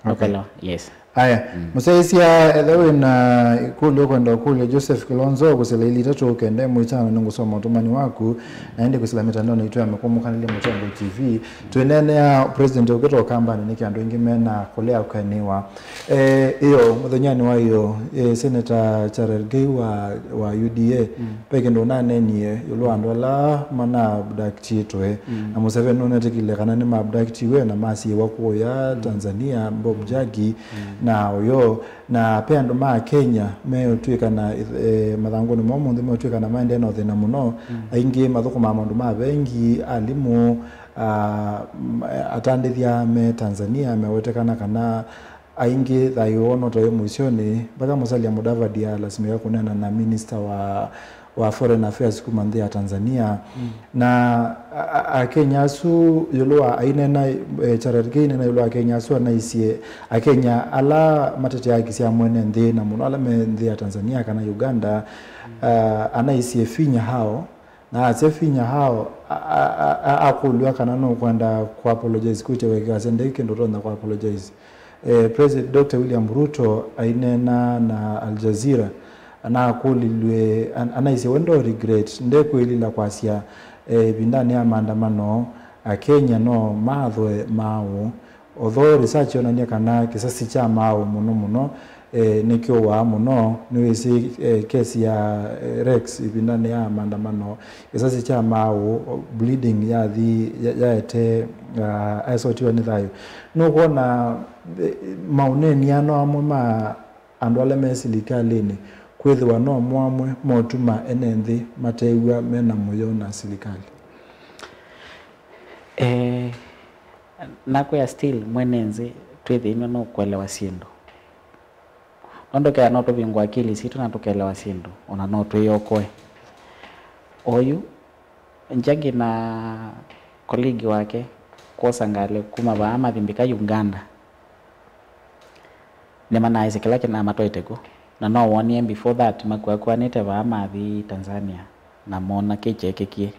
Okay. Ũkwelewa? Yes. Aya, Mm. mũsyaĩĩsya, etha wĩ na ĩkũlyo ũkwenda ũkũlya Joseph Kilonzo, kũsila ili itatũ kenda ĩmwe itano, nĩngũsoma ũtũmani waku, na ĩndĩ kũsila mĩtandaonĩ itũ ya mĩkũmũkanĩlya Mũtongoi T V. Twĩneenea President ũkĩta Ũkambanĩ nĩkĩ andũ aingĩ mena kũlea kũenĩwa. Eh, ĩyo, mũthenyanĩ wa ĩyo, eh, Senator Cherargei wa, wa U D A, Mm. ve kĩndũ ũnanenie ĩũlũ wa andũ ala mana abductĩtwe. Mm. Na Museveni nũnetĩkĩlile kana nĩma abductiwe na masiĩwa kũya Mm. Tanzania, Bob Mm. Jagi, Mm. na ũyo. Na ve andũ ma Kenya meũtw'ĩkana, eh, mathangũnĩ moo ũmũnthĩ meũtw'ĩkana maendee na ũthĩna mũno. Mm. Aingĩ mathũkũmaa maũndũ ma vengi, alimũ, ah, m-, atandĩthya me Tanzania mewetekana kana aingĩ thayũ woo no ta wĩ mũisyonĩ, mpaka Musalia Mudavadi alasimĩka kũneena na minista wa, wa foreign affairs kuma nthĩ ya Tanzania. Mm. Na a, a, Akenya asu ĩũlũ wa, ainena, eh, Cherargei ainena ĩũlũ wa Akenya asu anaisye, Akenya ala matetea haki sya mwene nthĩ na mũno ala me nthĩ ya Tanzania kana Uganda, Mm. ah, anaisye vinya hao, na asya vinya hao, a, a, a, a, akũlw'a kana nũkwenda kũ apologize, kwĩtya wekĩkasya nde kĩndũ ũtonya kũ apologize. Eh, President Doctor William Ruto aineena na Al Jazeera, anakũlilw'e, an-, anaisye we ndo regret, ndekwĩlila kwasya, eh, ĩvindanĩ ya maandamano, Akenya no mathwe maaũ. Although research yonany'a kana kĩsasi kya maaũ mũno mũno, eh, nĩkyũwaa mũno, nĩwĩsĩ, eh, kesi ya, eh, Rex ĩvindanĩ ya maandamano, kĩsasi kya maaũ, bleeding yathi, ya-, yaete, ah, aesotiwe nĩ thayũ. Nũkwona, eh, maũneenano amwe ma andũ ala me silikalĩnĩ kwĩthĩwa no mo amwe motuma ene nthĩ matew'a mena mũyo na silikalĩ? Eh, nakwĩa still mwene nthĩ twĩthĩĩnw'e no kũelewa syĩndũ. Nũndũ kea no tũvingũa akili sitũ na tũkelewa syĩndũ, ona no twĩyokoe. Oyu Njagi na colleague wake kwosa ngalĩ kuma vaa mathi mbika Uganda. Nĩmanaĩsye kĩla kĩnamatwaĩte ku. Na no wonie before that makuakuanĩte vaa mathi Tanzania na mona kĩ kyeekĩkie.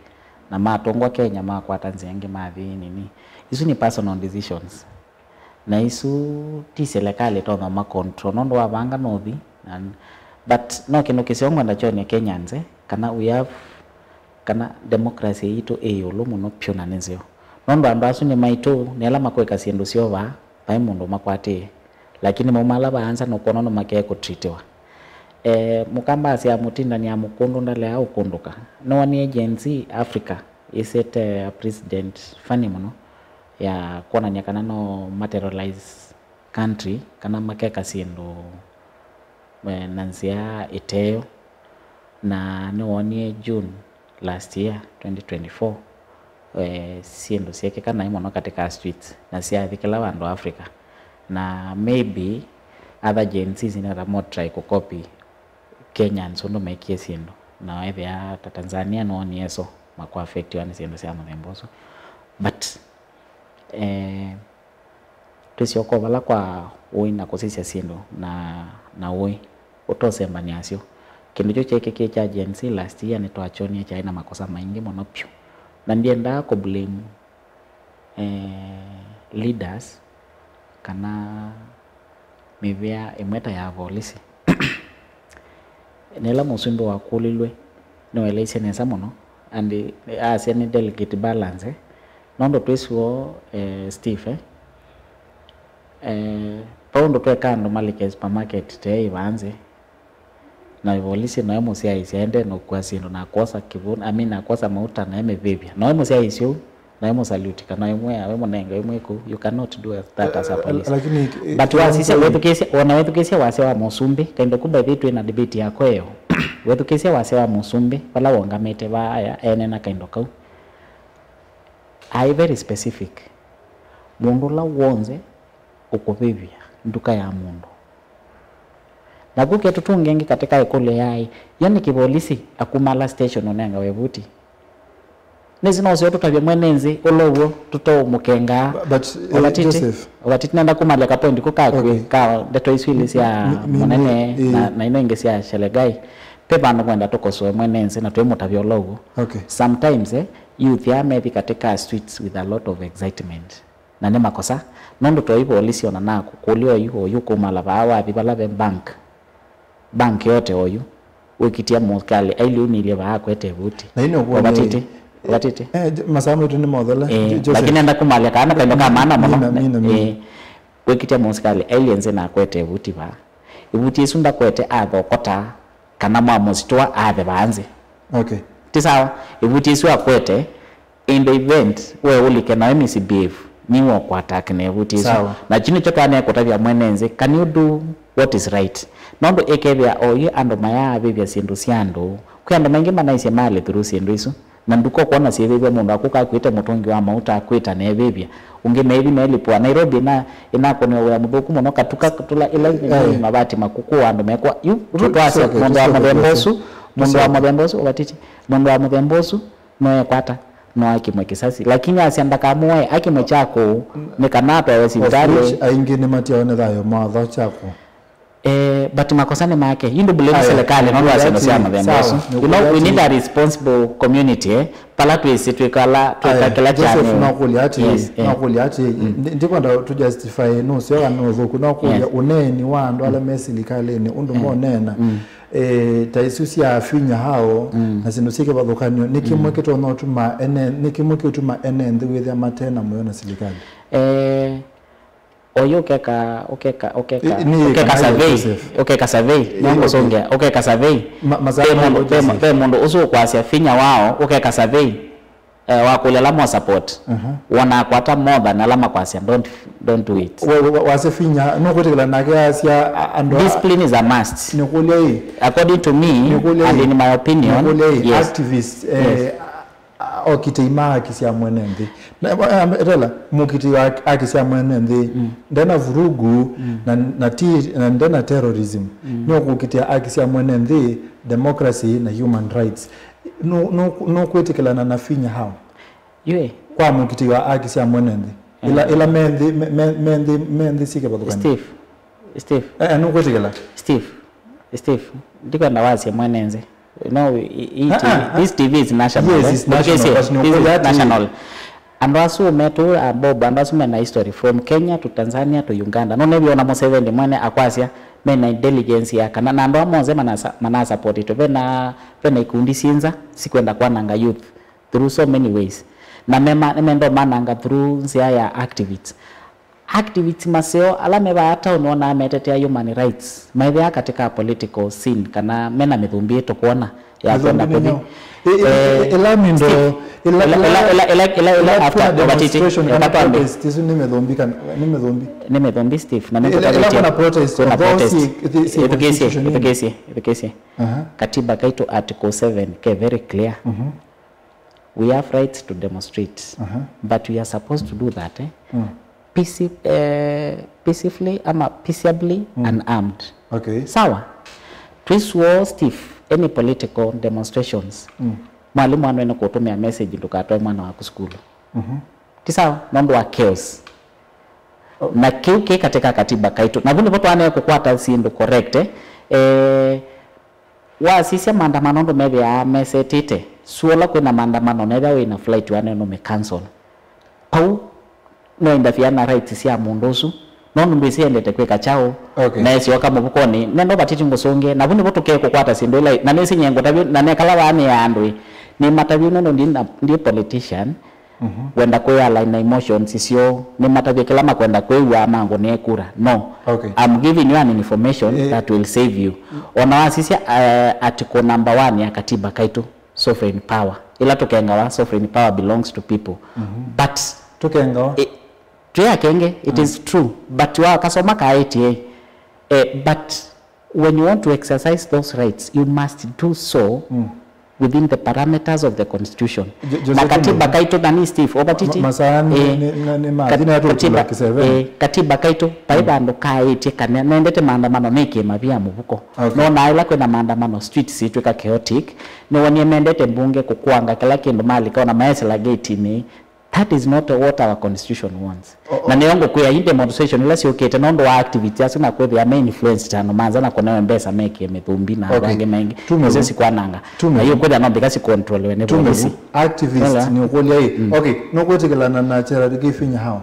Na matũngwa Kenya makwata nzĩa ĩngĩ mathi nini. Isu nĩ personal decisions. Na isu ti silikalĩ ĩtonya ũma control, nũndũ wavanga nũthi. And, but no kĩndũ kĩseo ngwenda kyonye Kenyans, eh, kana we have, kana democracy yitũ ĩ ĩũlũ mũno pyũ na nĩ nzeo. Nũndũ andũ asu nĩ maitũ, nĩ ala makwĩka syĩndũ syoo vaa, vai mũndũ ũmakwatĩĩe. Lakini mauma ala vaa nza nũkwona nũmakee kũtritiwa. Eh, mũkamba asya mũtindani ya mũkũndũ ndaleaa ũkũndũka. Nĩwonie Gen Z Africa ĩsete a president funny mũno ya kwonany'a kana no materialize country kana makeka syĩndũ, eh, na nzĩa ĩteyo. Na nĩwonie June last year, twenty twenty-four, eh, syĩndũ syekĩka naĩ mũno katika streets na syathi kĩla vandũ Africa. Na maybe other Gen Zs nĩmata mo try kũcopy Kenyans ũndũ mekie syĩndũ. Na ethĩa ta Tanzania nĩwonie so makũaffectiwa nĩ syĩndũ sya mũthemba ũsu. But, eh, twĩsyoka vala kwa ũĩ na kũsisya syĩndũ na, na ũĩ ũtosembanĩa syo. Kĩndũ kyu kyeekĩkie kya Gen Z last year nĩtwakyonie kyaĩ na makosa maingĩ mũno pyũ. Na ndiendaa kũ blame, eh, leaders kana mĩvĩa ĩmwe ta ya volisi. Na ĩla mũsumbĩ wakũlilw'e, nĩwaeleisye nesa mũno, and asya nĩ delicate balance, eh, nũndũ twĩsĩ woo, eh, Steve, eh, eh, Vau ũndũ tweka andũ malike supermarket tei vaa nzĩ, na volisi nae mũsyaĩĩsya ende na ũkua syĩndũ na akwosa kĩvũ, I mean, akwosa mauta nae mĩvĩvya. Nae mũsyaĩĩsya ũu, nae mũsaluti kana imwe awe mũnenge imwe kũu, you cannot do that as a police. Lakini, eh, but wasisya wethukĩĩsya, wona wethukĩĩsya wasya wa mũsumbĩ, kaindo ku by the way twĩ na debate yako ĩyo. Wethukĩĩsya wasya wa mũsumbĩ, vala wongamĩte vaa aya, ene na kaindo kau. Aĩ very specific. Mũndũ ũla w'onthe ũkũvĩvya nduka ya mũndũ. Naku ketũ tũngĩ ĩngĩ katĩ ka ĩkũlyo yaĩ, yo nĩkĩ volisi akumala station ũnengawe ĩvuti? Nĩsĩ no ũseo tũtavye mwene nzĩ ũla ũw'o tũtoũmũkengaa. But, eh, Ovatiti, Joseph. Ovatiti nenda kumalya ka point kũ kakwĩ, okay, ka ndeto isu ilĩ sya mi-, mi-, mũnene mi-, na, eh, na ino ingĩ sya Shelegai. Pe vandũ ngwenda tũkosoe mwene nzĩ na twĩmũtavya ũla ũw'o. Okay. Sometimes, eh, youth ya methi katĩ ka streets with a lot of excitement. Na nĩ makosa, nũndũ toi volisi ona naku kũlya oyu, oyu kumala vaa wathi vala ve bank. Bank yote oyu, wĩkĩtya mũsikalĩ ailye umĩlye vaa akwete ĩvuti. Na ino kuone- Ovatiti, eh, ovatiti. Eh, j-, masaa maitũ nĩ mothela. Eh, Jo-, Joseph. Lakini enda kumalya kana kaindo ka maana mũno. Mina, mina, mina. Eh, wĩkĩtya mũsikalĩ ailye nzĩ na akwete ĩvuti vaa. Ĩvuti ĩsu ndakwete athokota kana mwamũsitũa athe vaa nzĩ. Okay. Ti sawa, ĩvuti ĩsu akwete, in the event we ũlike nawe misbehave, nĩwe ũkũattack na ĩvuti ĩsu. Sawa. Na kyu nĩkyo twanee kũtavya mwene nzĩ, can you do what is right? Nũndũ ĩkethĩa oyu andũ mayaavĩvya syĩndũ sya andũ, kwĩ andũ maingĩ manaisye malĩ through syĩndũ isu. Na nduka ũkwona syĩvĩvya mũndũ akũka akuĩte mũtũngi wa mauta akwĩta na evĩvya. Ũngĩ meĩthi melipwa. Nairobi ĩna, ĩnakũnĩwa wĩa mũthũku mũno, katuka tũla ĩla ĩna mavati makũkũ andũ mekwa. Yu, yu twasya mũndũ wa mũthemba ũsu, mũndũ wa mũthemba ũsu, ũvatiti, mũndũ wa mũthemba ũsu, no ekwata, no akimwe kisasi. Lakini asya ndakamũe, akimwe kya kũu, nĩ kana atwawe sivitalĩ. Of which aingĩ nĩmatiawa nĩ thayũ mawatho kya kũu. Eh, but makosa nĩ make. Yu ndũ blame serikali nũndũ wa syĩndũ sya mũthemba ũsu. You know, we need a responsible community, eh? Pala twĩsĩ twĩkala, twĩka kĩla kya Joseph, nĩ- nakũlya atĩ, yes, eh, nakũlya atĩ, ndi-, ndikwenda to justify nũseo kana nũthũku, nakũlya, yes, ũneeni wa andũ ala me silikalĩnĩ, ũndũ, eh, moneena. Mm. Eh, ta isu sya afinya hao, mm, na syĩndũ syĩ kĩvathũkanio, nĩ kĩmwe, mm, kĩtonya ũtuma ene, nĩ kĩmwe kĩũtuma ene nthĩ wĩthĩa mate na mũyo na silikalĩ. Eh, oyu ũkeka, ũkeka, ũkeka, ĩ, nĩ ũkeka kana survey, Joseph. Ũkeka survey, ĩ, nongũsũngĩa, okay, ũkeka survey. Ma-, masaa ve mũndũ, ve, Joseph, ve mũndũ ũsu ũkwasya vinya wao, ũkeka survey. Eh, wakũlya ala mo support. Aha. Wona akwata more than ala makwasya don't, don't do it. Wa-, wa-, wa-, wasya vinya, nũkwĩtĩkĩla nake asya a-, andũ a- Discipline is a must. Nĩkũlya ĩ. According to me, nĩkũlya ĩ, and in my opinion, nĩkũlya ĩ, yes, activists, eh, yes, a-, a-, okitei ma haki sya mwene nthĩ. Na, eh, etela, mũkitei wa haki sya mwene nthĩ, mm, ndena vurugu, mm, na, na ti, na ndena terrorism. Mm. Nĩũkũkitĩa haki sya mwene nthĩ, democracy na human rights. Nũ-, nũ-, nũkwĩtĩkĩlana na vinya hao? Yue. Kwa mũkitĩi wa haki sya mwene nthĩ. Ĩla, mm, ĩla me nthĩ, me, me, me nthĩ, me nthĩ syĩ kĩvathũkany'o. Steve. Steve. Eh, eh, nũkwĩtĩkĩla? Steve. Steve. Ndikwenda wasye mwene nthĩ. No, i-, i-, ah, ah, ah, this T V is national, yes, eh? It's national, but this is national. Andũ asu metũ, ah, Bob, andũ asu mena history from Kenya to Tanzania to Uganda. No nevi ona Museveni mwene akwasya mena intelligence ya kana, na andũ amwe onse manasa-, manasupportitwe. Vena, vena ikundi syinza sikwenda kwananga youth through so many ways. Na mema, nĩmenda ũmananga through nzĩa ya activists. Activists maseo ala me vaa town wonaa metetea human rights, maĩthĩaa katika political scene kana mena mĩthũmbĩ tũkwona ya kwenda kũthi. Ĩ-, ĩ-, eh, ĩla mindo, Steve, ĩla, ĩla, ĩla, ĩla, ĩla, ĩla, ĩla after, tuna demonstration kana protest, isu nĩ mĩthũmbĩ kana, nĩ mĩthũmbĩ? Nĩ mĩthũmbĩ, Steve, na nĩtũtavĩtye kwĩna protest. Ĩthukĩĩsye, ĩthukĩĩsye, ĩthukĩĩsye. Aha. Katiba kaitũ article seven ke very clear. Mhm. We have rights to demonstrate, aha, but we are supposed to do that, eh? Mm. Peace-, eh, peacefully ama peaceably, mm, unarmed. Okay. Sawa? Twĩsũa, Steve, any political demonstrations, mm, mwalimũ anwene kũtũmĩa message, ndũkatwae mwana waku sukulu. Mhm. Ti sawa? Nũndũ wa chaos. Oh. Na kĩu kĩ katika katiba kaitũ. Na vu nĩvo twanee kũkwata syĩndũ correct, eh? Eh, Wasisya maandamano ũndũ methĩawa mesetĩte, suola kwĩna maandamano, nethĩwa wĩna flight wanene ũmĩ cancel. Pau no interfere na rights sya mũndũ ũsu, nũndũ ndwĩsĩ endete kwĩka kyaũ, okay, na esyoka mũvukonĩ. Nenda ũvatĩti ngũsũngĩe, na vu nĩvo tũkekũkwata syĩndũ ila, na nĩsĩ nyie ngũtavya, na nekala vaa nĩ ya andũ ĩ, nĩmatavya nũndũ ndi na, ndi politician, Mhm. Wenda kwĩ align na emotions syoo, nĩmatavye kĩla makwenda kwĩw'a mangũnĩe kura. No. Okay. I'm giving you an information Eh. that will save you. Ona wasisya, eh, article number one ya katiba kaitũ, sovereign power. Ĩla tũkengawa, sovereign power belongs to people. Mhm. But Tũkengawa? eh, twĩ akenge, it Mm. is true. But wakasoma kaĩtye, eh, but when you want to exercise those rights, you must do so Mm. within the parameters of the constitution. Jo- Jose Na katiba Kĩmũndũ. kaitũ na ni Steve, ovatiti. Ma- masaa nĩ- Eh, nĩ- nĩ- nĩ mathi kat- na tũkula katiba, kĩseveni. eh, katiba kaitũ, vai Mm. vandũ kaĩtye kana nendete maandamano mĩkĩe mavia mũvuko. Okay. No na ĩla kwĩna maandamano, streets itwĩka chaotic, nĩwonie mendete mbunge kũkuanga kĩla kĩndũ malika ona maesela gate-inĩ. That is not what our constitution wants. Oh, oh. Na nĩyo ngũkwĩa, hii demonstration ila syũkĩte nũndũ wa activists asu na kwĩthĩa me influenced andũ manza na kũnewe mbesa mekie mĩthumbi na andũ Okay. angĩ maingĩ. Tume Icio vu. sikwananga. Tume Na hiyo vu. kwĩthĩa no mbika sikontroliwe nĩ Tume polisi. vu. Activist Wala. nĩ ũkũlya ĩ. Mm. Okay, nũkwĩtĩkĩlana na Gerald Kĩfinya hao?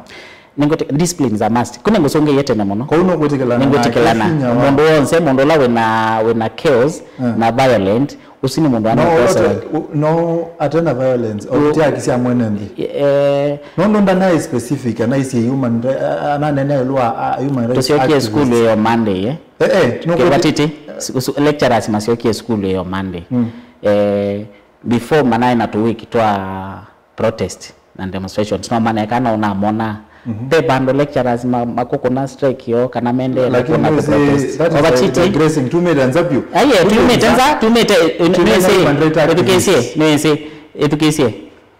Nĩngwĩtĩ- discipline is a must. Kuna ngũsũngĩie tene mũno. Kau nũkwĩtĩkĩlana na Nĩngwĩtĩkĩlana. Kĩfinya wa? Mũndũ wonse, mũndũ ũla wĩna, wĩna chaos Eh. na violent, Ũsu nĩ mũndũ No, anakosa. Olote, u- no, atena violence, o Ũ- itiaki sya mwene nthĩ. Eh, Nũndũ ndanaĩ specific, anaisye human ri- a- ananene ĩũlũ wa a- human rights tũsyokie activists. Sukulu ĩyo Monday, eh? Eh, eh, no Kĩvatĩtĩ, su- su- lecturers masyokie sukulu ĩyo Monday. Mm. Eh, before manaĩ na tũwiki twa protest na demonstrations, no maneka no namona. Mhm. Ve vandũ lecturers ma- makũkũna strike yo kana mendee Lakini kũkũna nĩwĩsĩ, protest. That is Ovatiti. digressing. Tumĩte nza vyũ. Aiye, Tumĩte tumĩte nza. nza, tumĩte, Tumĩte nĩwĩsĩ, human rights ĩthukĩĩsye, activists. nĩwĩsĩ, ĩthukĩĩsye,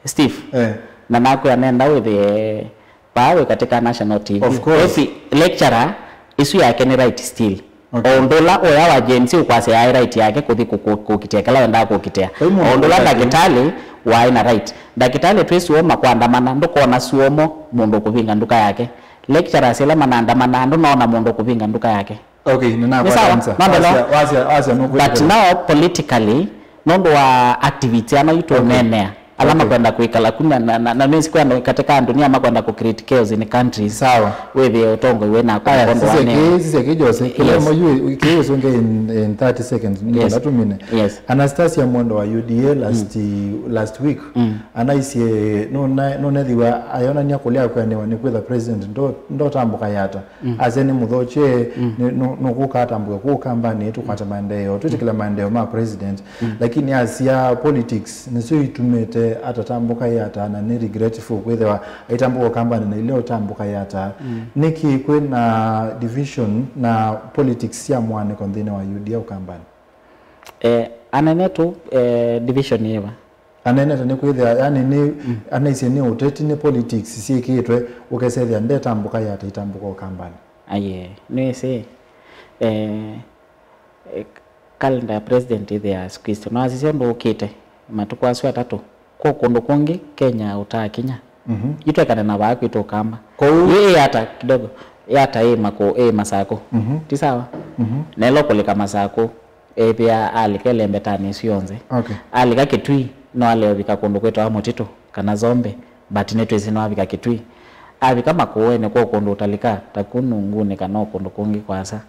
Steve. Eh. Na nakwĩa nenda wĩthĩe paa wĩ katika national T V. Of course. Every lecturer, ĩsu yake nĩ right still. Okay. O ũndũ ũla ũya wa Gen Z ũkwasya aĩ right yake kũthi kũ- kũ- kũkitĩa kĩla wendaa kũkitĩa. Vai mũndũ O ũndũ ũla ũkwasya ndakĩtalĩ waĩ na right. Ndakĩtalĩ twĩ suomo makwandamana, ndũkona suomo mũndũ kũvinga nduka yake. Lecturers ĩla manandamana, ndũnona mũndũ kũvinga nduka yake. Okay, nĩnakwata Nĩ sawa, answer. Mambe no. Wasya, wasya, wasya nũkwĩtĩkĩla. But now politically, nũndũ wa activities ana yu tũneenea. Ala Okay. makwenda kwĩkala ku na, na, na, na nĩsĩ kwĩ andũ katika andũ nĩa makwenda kũ create chaos in countries. Sawa. Wĩthĩe ũtongoi wĩ na Aya, kũndũ sisya anene. Kĩ, sisya kĩ Jose, Yes. kĩlemo yu, kĩ ũsũnge in, in thirty seconds, Yes. nĩkenda tũmine. Yes. Anastasia Mwendwa wa U D A last, last week, Mm. anaisye, nũna- nũnethiwa ayonania kũlea kwĩanĩwa nĩ kwĩtha president ndo- ndotambũka yata. Mm. Asya nĩ mũthokye, Mm. nĩ- nũ- nũkũka atambũke kũu kambanĩ, tũkwate maendeeo, twĩtĩkĩle maendeeo ma president. Mm. Lakini asya politics nĩsyo itumĩte atatambũka yata, na nĩ regretful kwĩthĩwa aitambũka kambanĩ na ile ũtambũka yata. Mm. Nĩkĩ kwĩ na division na politics sya mũanĩko nthĩnĩ wa U D A ũkambanĩ? Eh, anene tu, eh, division yĩva? Anenete nĩ kwĩthĩa, yani nĩ, Mm. anaisye nĩ ũteti, nĩ politics syĩkĩtwe, ũkesethĩa ndetambũka yata itambũka ũkambanĩ. Aye, nĩwĩsĩ, eh, eh, calendar ya president ĩthĩa squeezed. No asisya ũndũ ũkĩte, matukũ asu atatũ, kwa kũndũ kũngĩ Kenya ũtaakinya. Mhm. Itwekane na vaa kwitũ ũkamba. Kũu Ĩ yata kidogo, yata ĩ makũ, ĩ Masakũ. Mhm. Ti sawa? Mhm. Nelo kũlika Masakũ, ethĩa alika ĩlembetanĩ ĩsu yonthe. Okay. Alika Kĩtui, no aleovika kũndũ kwĩtawa Mũtitũ, kana Zombe, but nĩtwĩsĩ nĩwavika Kĩtui. Avika Makũũenĩ kwa kũndũ ũtalika, ta ku Nungunĩ kana o kũndũ kũngĩ kwasa,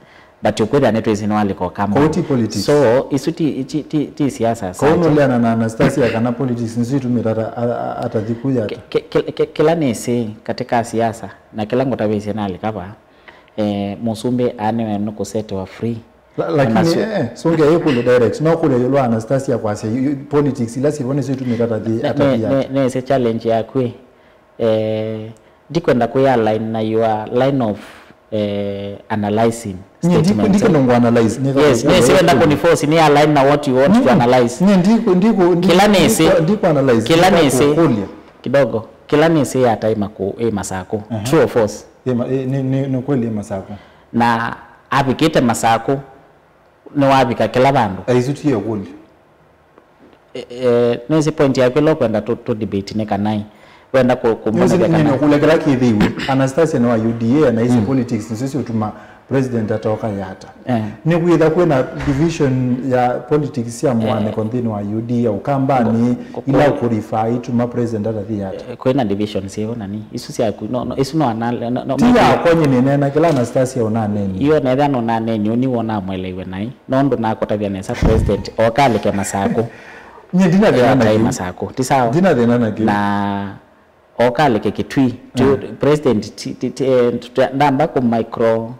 but ũkwĩthĩa nĩtwĩsĩ nĩwalika Ũkamba. Kũu ti politics. So, isu ti, ti, ti, ti siasa Kũu sacha. Nũleana na Anastasia kana politics nĩsu itumĩte ata, a- a- atathi ku yata. Ki- ki- ki- ki- kĩla nĩsĩ katika siasa, na kĩla ngũtavĩsye nalika va, eh, mũsumbĩ anewe nũkũsetewa free. La- lakini Ona su- eh, eh, sũngĩa ĩkũlyo direct, no kũlya ĩũlũ wa Anastasia kwasya yu- yu- politics ila syĩvo nĩsyo itumĩte atathi Ne- atathi ne- yake. Ne- nĩsĩ challenge yaku ĩ, eh, ndikwenda kwĩ align na your line of, eh, analyzing Nye ndi- statements, eh. Ndikũnungwa analyze nĩ Yes, nĩ siwenda kũniforce ni align na what you want to analyze. Nye ndiku ndiku Kĩla nĩsĩ- ndiku analyze kĩla nĩsĩ- kũlya. Kidogo, kĩla nĩsĩ ya time ku ĩ Masakũ. Aha. True or false? Ĩ ma- ĩ- nĩ- nĩ- nĩ kweli ĩ Masakũ. Na avikĩte Masakũ, nĩwavika kĩla vandũ. Aisu ti ĩkũlyo. E- e, nĩsĩ point yaku ĩla ũkwenda tũ, tũ debate nĩ kana ĩ, wenda kũ- Nĩsĩ kũmbanĩthya nĩ- kana nĩkũlya kĩla kĩthĩiwe. Anastasia nĩ wa U D A na isi Mm. politics nĩsyo siũtuma president atoka yata. Eh. Nĩkwĩtha kwĩna division ya politics sya mũanĩko nthĩnĩ wa U D A ya Ũkambanĩ Kũ- kũ- ila kũ- ũkũrifaa ituma president atathi yata. Eh, kwĩna division syĩvo nani? Isu syaku, no, no, isu no ana- no- no- Ti no- yakwa nyie nĩneena kĩla Anastasia ũnanenie. Iyo netha nũnanenie ũni wona mwelewe nai. Nũndũ nakũtavya nesa president okalike Masakũ. Nyie ndina thĩna Yataĩ nakyo. Masakũ. Ti sawa? Ndina thĩna nakyo. Na okaleke Kitui. Tu- Mm. President ti- ti- ti- eh, tuta- ndamba ku micro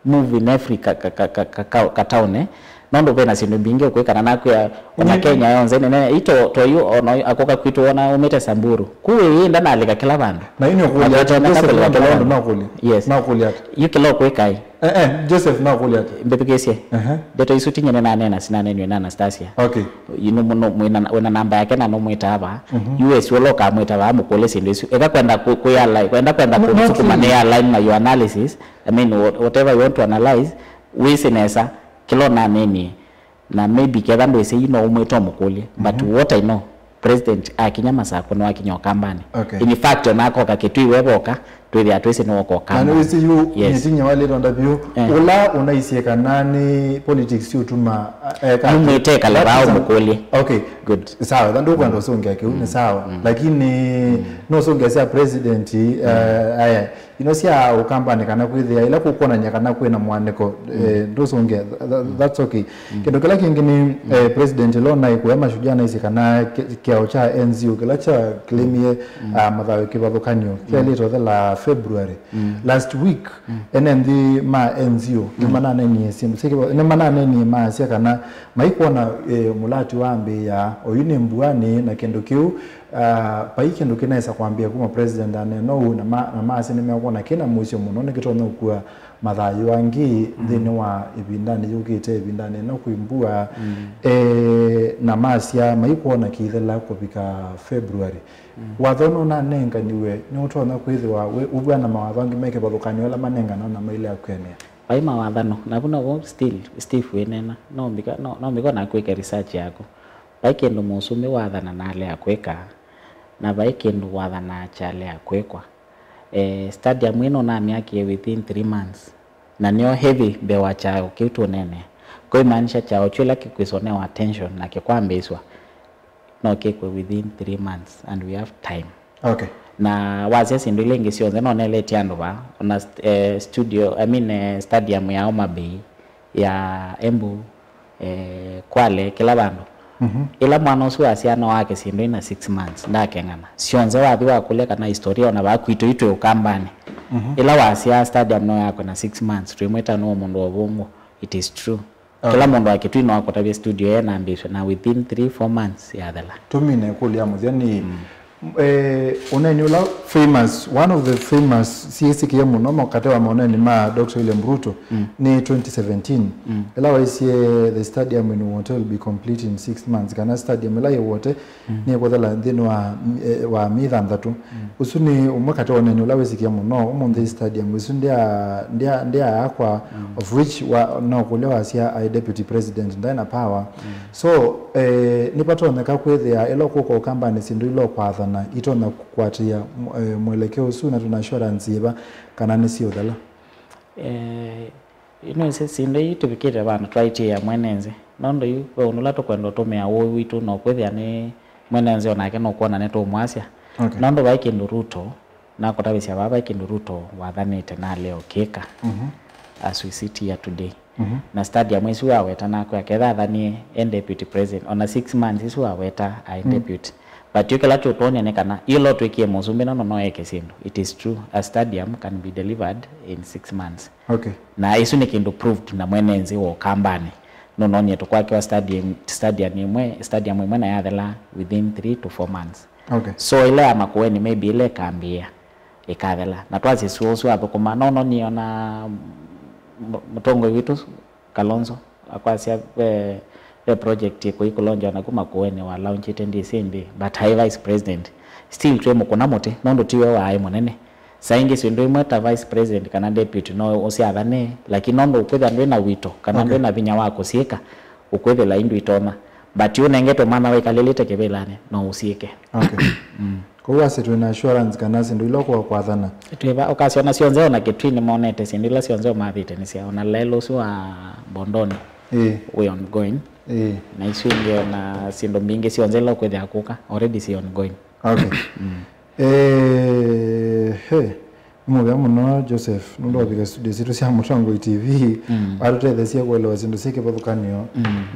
move in every ka- ka- ka- ka- ka- ka- kataone, nondu vena syindu mbingi ukwikana nakwia ona Ni- Kenya yonthe nene ito toyu ona akoka kwitu ona umite Samburu kuwi ndanalika kila vandu. Na ini ukulia ati Akwetana Joseph kakulia Londo kila vandu. Nakulia. Yes. Nakulia ati. Yu kila ukwikai. Eh eh, Joseph nakulia ati. Mbithukiisye. Ehe. Ndeto isu tinyene nanena sinanenwe na Anastasia. Okay. Yu no muno mwina wina namba yake na no mwita ava. Mhm. U S wala ukamwita va mukule sindu isu. Eka kwenda ku- kuyala, kwenda kwenda No- no kusukuma true. Ni align na your analysis. I mean, what- whatever you want to analyze, wĩsĩ nesa kĩla ũnanenie, na maybe ketha ndwĩsĩ yu no ũmwĩte ũmũkũlye, but what I know, president akinya Masakũ nĩwakinya Ũkambanĩ. Okay. In fact, ona akoka Kitui we voka, twĩthĩa twĩsĩ nĩwoka Na Ũkambanĩ. Nĩwĩsĩ yu Yes. Nĩtinya walĩtonda vyũ, Eh. Ũla ũnaisye kana nĩ politics siũtuma eka Nĩmwĩte ekale vaa ũmũkũlye. Okay. Good. Sawa, tha ndũkwenda ũsũngĩa kĩu, nĩ sawa. Lakini no ũsũngĩa sya president, eh, aya, ino sya Ũkambanĩ kana kwĩthĩa ila kũkwonany'a kana kwĩna mwanĩko, eh, ndũsũngĩa, tha- tha- that's okay. Kĩndũ kĩla kĩngĩ nĩ, eh, president ĩla ũnaĩ kũya mashujaa naisye kana kĩ- kĩao kya N G O kĩla kya claimie, ah, mathayũ kĩvathũkanyo kyaĩlĩte ũthela February. Last week, ene nthĩ ma N G O nĩmananenie syĩndũ syĩ kĩva- nĩmananenie maasya kana maikwona, eh, mũlati wambĩĩa oyu nĩ mbuanĩ na kĩndũ kĩu Ah, vai kĩndũ kĩnaĩsa kwambĩa kuma president aneena ũu, na ma- na maasya nĩmekwona kĩna mũisyo mũno nĩkĩtonya ũkua mathayũ angĩ nthĩnĩ wa ĩvindanĩ yũkĩte, ĩvindanĩ ĩno kwĩ mbua, eh, na masya maikwona kĩithela kũvika February. Watho ũno ũnanenganiwe nĩũtonya kwĩthĩwa wĩ ũvw'ana mawatho angĩ me kĩvathũkany'o ala manenganawa na mailea kwĩanĩa. Vai mawathano, na vu novo still Steve wĩneena, no mbika, no, no mbika ona kwĩka research yaku. Vai kĩndũ mũsumbĩ wathana na alea kwĩka, na vai kĩndũ wathanaa kyalea kwĩkwa. Eh, stadium ĩno namyakie within three months, na nĩyo heavy mbee wa kyaũ kĩu tũneenea. Kũimaanisha kyaũ kyu ĩla kĩkwĩswa nĩ wa attention na kĩkwambĩĩsw'a, no kĩkwe within three months and we have time. Okay. Na wasya syĩndũ ila ingĩ syonthe, no neletie andũ vaa, ona st- eh, studio, I mean, eh, stadium ya Homa Bay, ya Embu, eh, Kwale, kĩla vandũ. Mhm. Ĩla mwana ũsu wasyaa no ake syĩndũ ina six months, ndakeng'ana. Syonthe wathi wakũlya kana historia ona vaa kwitũ yu twĩ Ũkambanĩ. Mhm. Ĩla wasyaa stadium no yakwe na six months, twĩmwĩta nũũ mũndũ wa ũvũngũ. It is true. Okay. Kĩla mũndũ wa Kitui no akũtavye studio ye nambĩĩswe na within three, four months yathela. Tũmine ĩkũlyo ya mũthya nĩ, eh, ũneeni ũla famous, one of the famous syĩsĩkĩe mũno mo- katĩ wa maũneeni ma Doctor William Ruto nĩ twenty seventeen, ĩla waisye the stadium in Wote will be complete in six months, kana stadium ĩla yĩ Wote nĩkũthela nthĩnĩ wa, eh, wa myei thanthatũ. Ũsu nĩ ũmwe katĩ wa ũneeni ũla wĩsĩkĩe mũno ũmũnthĩ. Stadium ĩsu ndya- ndya- ndyaakwa, of which wa- no kũlya wasya aĩ deputy president ndaĩ na power. So, eh, nĩvatonyeka kwĩthĩa ĩla ũkũka Ũkambanĩ syĩndũ ila ũkwathana itonya kũkwatĩĩa mw- eh, mwelekeo ũsu, na twĩna assurance yĩva kana nĩsiũthela? Eh, Yu nĩwĩsĩ syĩndũ ii tũvikĩte vandũ twaitĩĩa mwene nzĩ, nũndũ yu ve ũndũ ũla tũkwenda ũtũmĩa ũĩ witũ, na ũkwĩthĩa nĩ mwene nzĩ onake nũkwona nĩtũũmwasya. Okay. Nũndũ vai kĩndũ Ruto nakũtavĩsya vaa, vai kĩndũ Ruto wathanĩte na alea ũkĩka, mhm, as we sit here today. Mhm. Na stadium ĩsu waweta nakwe aketha athanie e deputy president, ona six months isu waweta aĩ, mm, deputy. But yu kĩla tũtwony'a nĩ kana yu lo twĩkie mũsumbĩ nono no eke syĩndũ. It is true, a stadium can be delivered in six months. Okay. Na ĩsu nĩ kĩndũ proved na mwene nzĩ wa Ũkambanĩ. Nũnonie tũkwakĩwa stadium, stadium ĩmwe, stadium ĩmwe na yathela within three to four months. Okay. So ĩla ya Makueni maybe ĩla ĩkambĩĩa ĩkathela. Na twasisua ũsu athũkũma, nononie ona m- mũtongoi witũ Kalonzo akwasya ve, ve project ĩkũi kũlonjwa naku Makueni wa launchĩte ndĩsĩ ĩndĩ, but aĩ vice president. Still twĩ mũkũna mũtĩ, nũndũ tiwe waĩ mũnene. Saa ingĩ syĩndũ imwe ta vice president kana deputy no ũsyathane, lakini nũndũ ũkwĩthĩa ndwĩ na wito kana, okay, ndwĩ na vinya wa kũsyĩka, ũkwĩthĩla yu ndwĩtonya. But ũnengetwe mwana wĩkalĩlĩte kĩvĩlanĩ, no ũsyĩke. Okay. Mm. Kwoou wasĩ twĩ na assurance kana syĩndũ ila ũkũa kwathana. Twĩva, ũkasyona syonthe ona Kitui nĩmonete syĩndũ ila syonthe ũmathĩte nĩ sya, ona lelũ ũsu wa Bondoni, ĩĩ, wĩ ongoing. Ĩĩ. Na isu ingĩ ona syĩndũ mbingĩ syonthe ila ũkwĩthĩa kũka, already syĩ ongoing. Okay. Mm. Eh, he. Nĩ mũvea mũno, Joseph, nũndũ wavika studio sitũ sya Mũtongoi T V, watũtetheesya kũelewa syĩndũ syĩ kĩvathũkany'o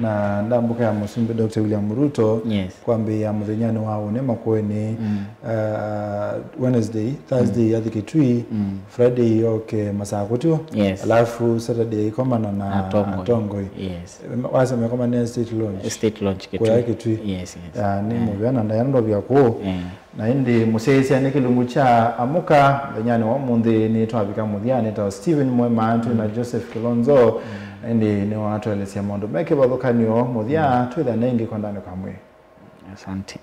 na ndambũka ya Mũsumbĩ Doctor William Ruto, Yes. kwambĩĩa mũthenyanĩ wa ũnĩ Makueni, uh, Wednesday, Thursday yathi Kitui, Friday yoke Masakũtyo, Yes. alafu Saturday aikomana na Atongoi. Atongoi. Yes. Wasa mekomanĩa State Lodge. State Lodge Kitui. Kũya Kitui. Yes, yes. Ya, nĩ mũvea na ndaya ndovya kũu. Eh. Na ĩndĩ mũsyaĩĩsya nĩ kĩlungu kya Amũka mũthenyanĩ wa ũmũnthĩ. Nĩtwavika mũthya, nĩtawa Stephen Mwema, twĩ na Joseph Kilonzo. Na ĩndĩ nĩwatũelesya maũndũ me kĩvathũkany'o mũthya, twĩthane ĩngĩ kwandanĩ kwa mwĩĩ. Asante.